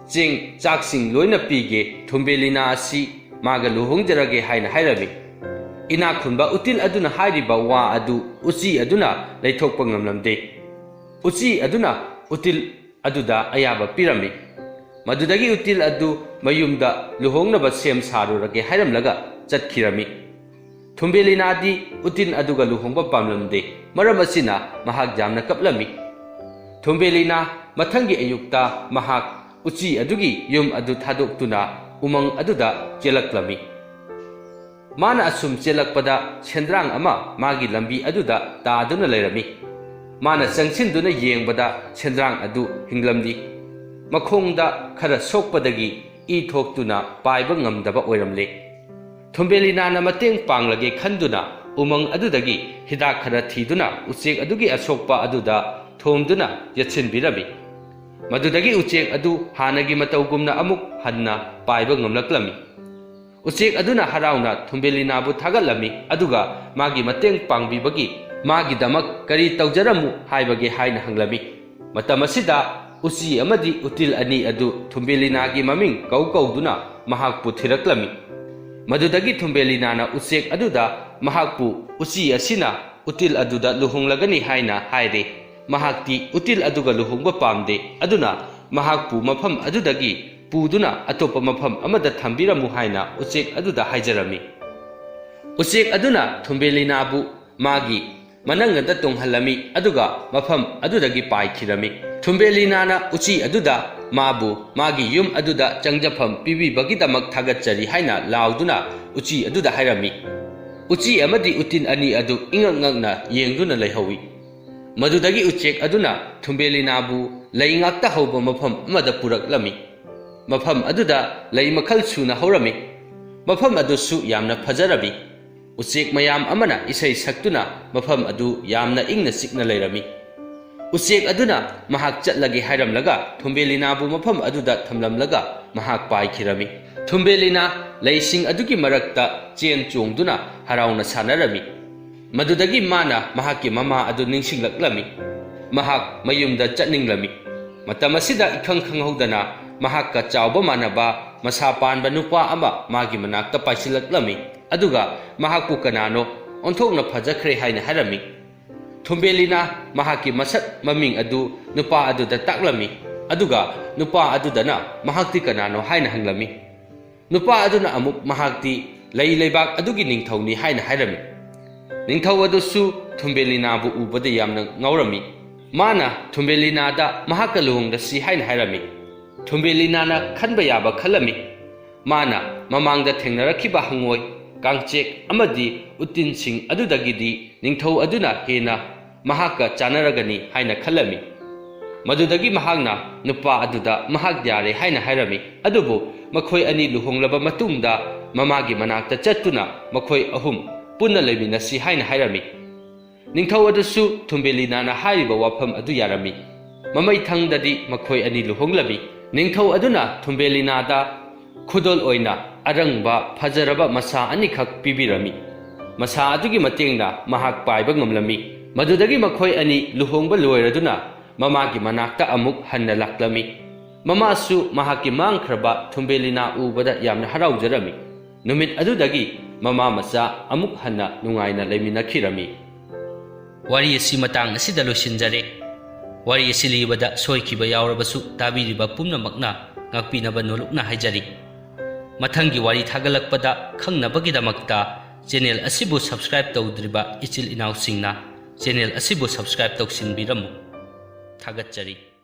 ꯆꯦꯡ ꯆꯥꯛꯁꯤꯡ ꯂꯣꯏꯅ ꯄꯤꯒꯦ, ꯊꯨꯝꯕꯦꯂꯤꯅꯥ ꯑꯁꯤ ꯃꯥꯒ ꯂꯨꯍꯣꯡꯖꯔꯒꯦ ꯍꯥꯏꯅ ꯍꯥꯏꯔꯝꯃꯤ꯫ ꯏꯅꯥꯛ ꯈꯨꯟꯕ ꯎꯇꯤꯜ ꯑꯗꯨꯅ ꯍꯥꯏꯔꯤꯕ ꯋꯥ ꯑꯗꯨ ꯎꯆꯤ ꯑꯗꯨꯅ ꯂꯩꯊꯣꯛꯄ ꯉꯝꯂꯝꯗꯦ꯫ ꯎꯆꯤ ꯑꯗꯨꯅ ꯎꯇꯤꯜ ꯑꯗꯨꯗ ꯑꯌꯥꯕ ꯄꯤꯔꯝꯃꯤ꯫ ꯃꯗꯨꯗꯒꯤ ꯎꯇꯤꯜ ꯑꯗꯨ ꯃꯌꯨꯝꯗ ꯂꯨꯍꯣꯡꯅꯕ ꯁꯦꯝ ꯁꯥꯔꯨꯔꯒꯦ ꯍꯥꯏꯔꯝꯂꯒ ꯆꯠꯈꯤꯔꯝꯃꯤ꯫ ꯊꯨꯝꯕꯦꯂꯤꯅꯥꯗꯤ ꯎꯇꯤꯜ ꯑꯗꯨꯒ ꯂꯨꯍꯣꯡꯕ ꯄꯥꯝꯂꯝꯗꯦ꯫ ꯃꯔꯝ ꯑꯁꯤꯅ ꯃꯍꯥꯛ ꯌꯥꯝꯅ ꯀꯞꯂꯝꯃꯤ꯫ ꯊꯨꯝꯕꯦꯂꯤꯅꯥ ꯃꯊꯪꯒꯤ ꯑꯌꯨꯛꯇ ꯃꯍꯥꯛ ꯎꯆꯤ ꯑꯗꯨꯒꯤ ꯌꯨꯝ ꯑꯗꯨ ꯊꯥꯗꯣꯛꯇꯨꯅ ꯎꯃꯪ ꯑꯗꯨꯗ ꯆꯦꯜꯂꯛꯂꯝꯃꯤ꯫ ꯃꯥꯅ ꯑꯁꯨꯝ ꯆꯦꯜꯂꯛꯄꯗ ꯁꯦꯟꯗ꯭ꯔꯥꯡ ꯑꯃ ꯃꯥꯒꯤ ꯂꯝꯕꯤ ꯑꯗꯨꯗ ꯇꯥꯗꯨꯅ ꯂꯩꯔꯝꯃꯤ꯫ ꯃꯥꯅ ꯆꯪꯁꯤꯟꯗꯨꯅ ꯌꯦꯡꯕꯗ ꯁꯦꯟꯗ꯭ꯔꯥꯡ ꯑꯗꯨ ꯍꯤꯡꯂꯝꯂꯤ꯫ ꯃꯈꯣꯡꯗ ꯈꯔ ꯁꯣꯛꯄꯗꯒꯤ ꯏ ꯊꯣꯛꯇꯨꯅ ꯄꯥꯏꯕ ꯉꯝꯗꯕ ꯑꯣꯏꯔꯝꯂꯦ꯫ ꯊꯨꯝꯕꯦꯂꯤꯅꯥꯅ ꯃꯇꯦꯡ ꯄꯥꯡꯂꯒꯦ ꯈꯟꯗꯨꯅ ꯎꯃꯪ ꯑꯗꯨꯗꯒꯤ ꯍꯤꯗꯥꯛ ꯈꯔ ꯊꯤꯗꯨꯅ ꯎꯆꯦꯛ ꯑꯗꯨꯒꯤ ꯑꯁꯣꯛꯄ ꯑꯗꯨꯗ ꯊꯣꯝꯗꯨꯅ ꯌꯦꯠꯁꯤꯟꯕꯤꯔꯝꯃꯤ꯫ ꯃꯗꯨꯗꯒꯤ ꯎꯆꯦꯛ ꯑꯗꯨ ꯍꯥꯟꯅꯒꯤ ꯃꯇꯧꯒꯨꯝꯅ ꯑꯃꯨꯛ ꯍꯟꯅ ꯄꯥꯏꯕ ꯉꯝꯂꯛꯂꯝꯃꯤ꯫ ꯎꯆꯦꯛ ꯑꯗꯨꯅ ꯍꯔꯥꯎꯅ ꯊꯨꯝꯕꯦꯂꯤꯅꯥꯕꯨ ꯊꯥꯒꯠꯂꯝꯃꯤ, ꯑꯗꯨꯒ ꯃꯥꯒꯤ ꯃꯇꯦꯡ ꯄꯥꯡꯕꯤꯕꯒꯤ ꯃꯥꯒꯤꯗꯃꯛ ꯀꯔꯤ ꯇꯧꯖꯔꯝꯃꯨ ꯍꯥꯏꯕꯒꯦ ꯍꯥꯏꯅ ꯍꯪꯂꯝꯃꯤ꯫ ꯃꯇꯝ ꯑꯁꯤꯗ ꯎꯆꯤ ꯑꯃꯗꯤ ꯎꯇꯤꯜ ꯑꯅꯤ ꯑꯗꯨ ꯊꯨꯝꯕꯦꯂꯤꯅꯥꯒꯤ ꯃꯃꯤꯡ ꯀꯧ ꯀꯧꯗꯨꯅ ꯃꯍꯥꯛꯄꯨ ꯊꯤꯔꯛꯂꯝꯃꯤ꯫ ꯃꯗꯨꯗꯒꯤ ꯊꯨꯝꯕꯦꯂꯤꯅꯥꯅ ꯎꯆꯦꯛ ꯑꯗꯨꯗ ꯃꯍꯥꯛꯄꯨ ꯎꯆꯤ ꯑꯁꯤꯅ ꯎꯇꯤꯜ ꯑꯗꯨꯗ ꯂꯨꯍꯣꯡꯂꯒꯅꯤ ꯍꯥꯏꯅ ꯍꯥꯏꯔꯦ꯫ ꯃꯍꯥꯛꯇꯤ ꯎꯇꯤꯜ ꯑꯗꯨꯒ ꯂꯨꯍꯣꯡꯕ ꯄꯥꯝꯗꯦ, ꯑꯗꯨꯅ ꯃꯍꯥꯛꯄꯨ ꯃꯐꯝ ꯑꯗꯨꯗꯒꯤ ꯄꯨꯗꯨꯅ ꯑꯇꯣꯞꯄ ꯃꯐꯝ ꯑꯃꯗ ꯊꯝꯕꯤꯔꯝꯃꯨ ꯍꯥꯏꯅ ꯎꯆꯦꯛ ꯑꯗꯨꯗ ꯍꯥꯏꯖꯔꯝꯃꯤ꯫ ꯎꯆꯦꯛ ꯑꯗꯨꯅ ꯊꯨꯝꯕꯦꯂꯤꯅꯥꯕꯨ ꯃꯥꯒꯤ ꯃꯅꯪꯒꯟꯗ ꯇꯣꯡꯍꯜꯂꯝꯃꯤ, ꯑꯗꯨꯒ ꯃꯐꯝ ꯑꯗꯨꯗꯒꯤ ꯄꯥꯏꯈꯤꯔꯝꯃꯤ꯫ ꯊꯨꯝꯕꯦꯂꯤꯅꯥꯅ ꯎꯆꯤ ꯑꯗꯨꯗ ꯃꯥꯕꯨ ꯃꯥꯒꯤ ꯌꯨꯝ ꯑꯗꯨꯗ ꯆꯪꯖꯐꯝ ꯄꯤꯕꯤꯕꯒꯤꯗꯃꯛ ꯊꯥꯒꯠꯆꯔꯤ ꯍꯥꯏꯅ ꯂꯥꯎꯗꯨꯅ ꯎꯆꯤ ꯑꯗꯨꯗ ꯍꯥꯏꯔꯝꯃꯤ꯫ ꯎꯆꯤ ꯑꯃꯗꯤ ꯎꯇꯤꯜ ꯑꯅꯤ ꯑꯗꯨ ꯏꯉꯛ ꯉꯛꯅ ꯌꯦꯡꯗꯨꯅ ꯂꯩꯍꯧꯏ꯫ ꯃꯗꯨꯗꯒꯤ ꯎꯆꯦꯛ ꯑꯗꯨꯅ ꯊꯨꯝꯕꯦꯂꯤꯅꯥꯕꯨ ꯂꯩ ꯉꯥꯛꯇ ꯍꯧꯕ ꯃꯐꯝ ꯑꯃꯗ ꯄꯨꯔꯛꯂꯝꯃꯤ꯫ ꯃꯐꯝ ꯑꯗꯨꯗ ꯂꯩ ꯃꯈꯜ ꯁꯨꯅ ꯍꯧꯔꯝꯃꯤ꯫ ꯃꯐꯝ ꯑꯗꯨꯁꯨ ꯌꯥꯝꯅ ꯐꯖꯔꯝꯃꯤ꯫ ꯎꯆꯦꯛ ꯃꯌꯥꯝ ꯑꯃꯅ ꯏꯁꯩ ꯁꯛꯇꯨꯅ ꯃꯐꯝ ꯑꯗꯨ ꯌꯥꯝꯅ ꯏꯪꯅ ꯆꯤꯛꯅ ꯂꯩꯔꯝꯃꯤ꯫ ꯎꯆꯦꯛ ꯑꯗꯨꯅ ꯃꯍꯥꯛ ꯆꯠꯂꯒꯦ ꯍꯥꯏꯔꯝꯂꯒ ꯊꯨꯝꯕꯦꯂꯤꯅꯥꯕꯨ ꯃꯐꯝ ꯑꯗꯨꯗ ꯊꯝꯂꯝꯂꯒ ꯃꯍꯥꯛ ꯄꯥꯏꯈꯤꯔꯝꯃꯤ꯫ ꯊꯨꯝꯕꯦꯂꯤꯅꯥ ꯂꯩꯁꯤꯡ ꯑꯗꯨꯒꯤ ꯃꯔꯛꯇ ꯆꯦꯟ ꯆꯣꯡꯗꯨꯅ ꯍꯔꯥꯎꯅ ꯁꯥꯟꯅꯔꯝꯃꯤ꯫ ꯃꯗꯨꯗꯒꯤ ꯃꯥꯅ ꯃꯍꯥꯛꯀꯤ ꯃꯃꯥ ꯑꯗꯨ ꯅꯤꯡꯁꯤꯡꯂꯛꯂꯝꯃꯤ꯫ ꯃꯍꯥꯛ ꯃꯌꯨꯝꯗ ꯆꯠꯅꯤꯡꯂꯝꯃꯤ꯫ ꯃꯇꯝ ꯑꯁꯤꯗ ꯏꯈꯪ ꯈꯪꯍꯧꯗꯅ ꯃꯍꯥꯛꯀ ꯆꯥꯎꯕ ꯃꯥꯟꯅꯕ ꯃꯁꯥ ꯄꯥꯟꯕ ꯅꯨꯄꯥ ꯑꯃ ꯃꯥꯒꯤ ꯃꯅꯥꯛꯇ ꯄꯥꯏꯁꯤꯜꯂꯛꯂꯝꯃꯤ꯫ ꯑꯗꯨꯒ ꯃꯍꯥꯛꯄꯨ ꯀꯅꯥꯅꯣ ꯑꯣꯟꯊꯣꯛꯅ ꯐꯖꯈ꯭ꯔꯦ ꯍꯥꯏꯅ ꯍꯥꯏꯔꯝꯃꯤ꯫ ꯊꯨꯝꯕꯦꯂꯤꯅꯥ ꯃꯍꯥꯛꯀꯤ ꯃꯁꯛ ꯃꯃꯤꯡ ꯑꯗꯨ ꯅꯨꯄꯥ ꯑꯗꯨꯗ ꯇꯥꯛꯂꯝꯃꯤ꯫ ꯑꯗꯨꯒ ꯅꯨꯄꯥ ꯑꯗꯨꯗꯅ ꯃꯍꯥꯛꯇꯤ ꯀꯅꯥꯅꯣ ꯍꯥꯏꯅ ꯍꯪꯂꯝꯃꯤ꯫ ꯅꯨꯄꯥ ꯑꯗꯨꯅ ꯑꯃꯨꯛ ꯃꯍꯥꯛꯇꯤ ꯂꯩ ꯂꯩꯕꯥꯛ ꯑꯗꯨꯒꯤ ꯅꯤꯡꯊꯧꯅꯤ ꯍꯥꯏꯅ ꯍꯥꯏꯔꯝꯃꯤ꯫ ꯅꯤꯡꯊꯧ ꯑꯗꯨꯁꯨ ꯊꯨꯝꯕꯦꯂꯤꯅꯥꯕꯨ ꯎꯕꯗ ꯌꯥꯝꯅ ꯉꯥꯎꯔꯝꯃꯤ꯫ ꯃꯥꯅ ꯊꯨꯝꯕꯦꯂꯤꯅꯥꯗ ꯃꯍꯥꯛꯀ ꯂꯨꯍꯣꯡꯂꯁꯤ ꯍꯥꯏꯅ ꯍꯥꯏꯔꯝꯃꯤ꯫ ꯊꯨꯝꯕꯦꯂꯤꯅꯥꯅ ꯈꯟꯕ ꯌꯥꯕ ꯈꯜꯂꯝꯃꯤ꯫ ꯃꯥꯅ ꯃꯃꯥꯡꯗ ꯊꯦꯡꯅꯔꯛꯈꯤꯕ ꯍꯪꯉꯣꯏ, ꯀꯥꯡꯆꯦꯛ ꯑꯃꯗꯤ ꯎꯇꯤꯟꯁꯤꯡ ꯑꯗꯨꯗꯒꯤꯗꯤ ꯅꯤꯡꯊꯧ ꯑꯗꯨꯅ ꯍꯦꯟꯅ ꯃꯍꯥꯛꯀ ꯆꯥꯟꯅꯔꯒꯅꯤ ꯍꯥꯏꯅ ꯈꯜꯂꯝꯃꯤ꯫ ꯃꯗꯨꯗꯒꯤ ꯃꯍꯥꯛꯅ ꯅꯨꯄꯥ ꯑꯗꯨꯗ ꯃꯍꯥꯛ ꯌꯥꯔꯦ ꯍꯥꯏꯅ ꯍꯥꯏꯔꯝꯃꯤ꯫ ꯑꯗꯨꯕꯨ ꯃꯈꯣꯏ ꯑꯅꯤ ꯂꯨꯍꯣꯡꯂꯕ ꯃꯇꯨꯡꯗ ꯃꯃꯥꯒꯤ ꯃꯅꯥꯛꯇ ꯆꯠꯇꯨꯅ ꯃꯈꯣꯏ ꯑꯍꯨꯝ ꯄꯨꯟꯅ ꯂꯩꯃꯤꯟꯅꯁꯤ ꯍꯥꯏꯅ ꯍꯥꯏꯔꯝꯃꯤ꯫ ꯅꯤꯡꯊꯧ ꯑꯗꯨꯁꯨ ꯊꯨꯝꯕꯦꯂꯤꯅꯥꯅ ꯍꯥꯏꯔꯤꯕ ꯋꯥꯐꯝ ꯑꯗꯨ ꯌꯥꯔꯝꯃꯤ꯫ ꯃꯃꯩꯊꯪꯗꯗꯤ ꯃꯈꯣꯏ ꯑꯅꯤ ꯂꯨꯍꯣꯡꯂꯝꯃꯤ꯫ ꯅꯤꯡꯊꯧ ꯑꯗꯨꯅ ꯊꯨꯝꯕꯦꯂꯤꯅꯥꯗ ꯈꯨꯗꯣꯜ ꯑꯣꯏꯅ ꯑꯔꯪꯕ ꯐꯖꯔꯕ ꯃꯁꯥ ꯑꯅꯤꯈꯛ ꯄꯤꯕꯤꯔꯝꯃꯤ꯫ ꯃꯁꯥ ꯑꯗꯨꯒꯤ ꯃꯇꯦꯡꯅ ꯃꯍꯥꯛ ꯄꯥꯏꯕ ꯉꯝꯂꯝꯃꯤ꯫ ꯃꯗꯨꯗꯒꯤ ꯃꯈꯣꯏ ꯑꯅꯤ ꯂꯨꯍꯣꯡꯕ ꯂꯣꯏꯔꯗꯨꯅ ꯃꯃꯥꯒꯤ ꯃꯅꯥꯛꯇ ꯑꯃꯨꯛ ꯍꯟꯅ ꯂꯥꯛꯂꯝꯃꯤ꯫ ꯃꯃꯥꯁꯨ ꯃꯍꯥꯛꯀꯤ ꯃꯥꯡꯈ꯭ꯔꯕ ꯊꯨꯝꯕꯦꯂꯤꯅꯥ ꯎꯕꯗ ꯌꯥꯝꯅ ꯍꯔꯥꯎꯖꯔꯝꯃꯤ꯫ ꯅꯨꯃꯤꯠ ꯑꯗꯨꯗꯒꯤ ꯃꯃꯥ ꯃꯆꯥ ꯑꯃꯨꯛ ꯍꯟꯅ ꯅꯨꯡꯉꯥꯏꯅ ꯂꯩꯃꯤꯟꯅꯈꯤꯔꯝꯃꯤ꯫ ꯋꯥꯔꯤ ꯑꯁꯤ ꯃꯇꯥꯡ ꯑꯁꯤꯗ ꯂꯣꯏꯁꯤꯟꯖꯔꯦ꯫ ꯋꯥꯔꯤ ꯑꯁꯤ ꯂꯤꯕꯗ ꯁꯣꯏꯈꯤꯕ ꯌꯥꯎꯔꯕꯁꯨ ꯇꯥꯕꯤꯔꯤꯕ ꯄꯨꯝꯅꯃꯛꯅ ꯉꯥꯛꯄꯤꯅꯕ ꯅꯣꯂꯨꯛꯅ ꯍꯥꯏꯖꯔꯤ꯫ ꯃꯊꯪꯒꯤ ꯋꯥꯔꯤ ꯊꯥꯒꯠꯂꯛꯄꯗ ꯈꯪꯅꯕꯒꯤꯗꯃꯛꯇ ꯆꯦꯅꯦꯜ ꯑꯁꯤꯕꯨ subscribe ꯇꯧꯗ꯭ꯔꯤꯕ ꯏꯆꯤꯜ ꯏꯅꯥꯎꯁꯤꯡꯅ ꯆꯦꯅꯦꯜ ꯑꯁꯤꯕꯨ subscribe ꯇꯧꯁꯤꯟꯕꯤꯔꯝꯃꯨ꯫ ꯊꯥꯒꯠꯆꯔꯤ꯫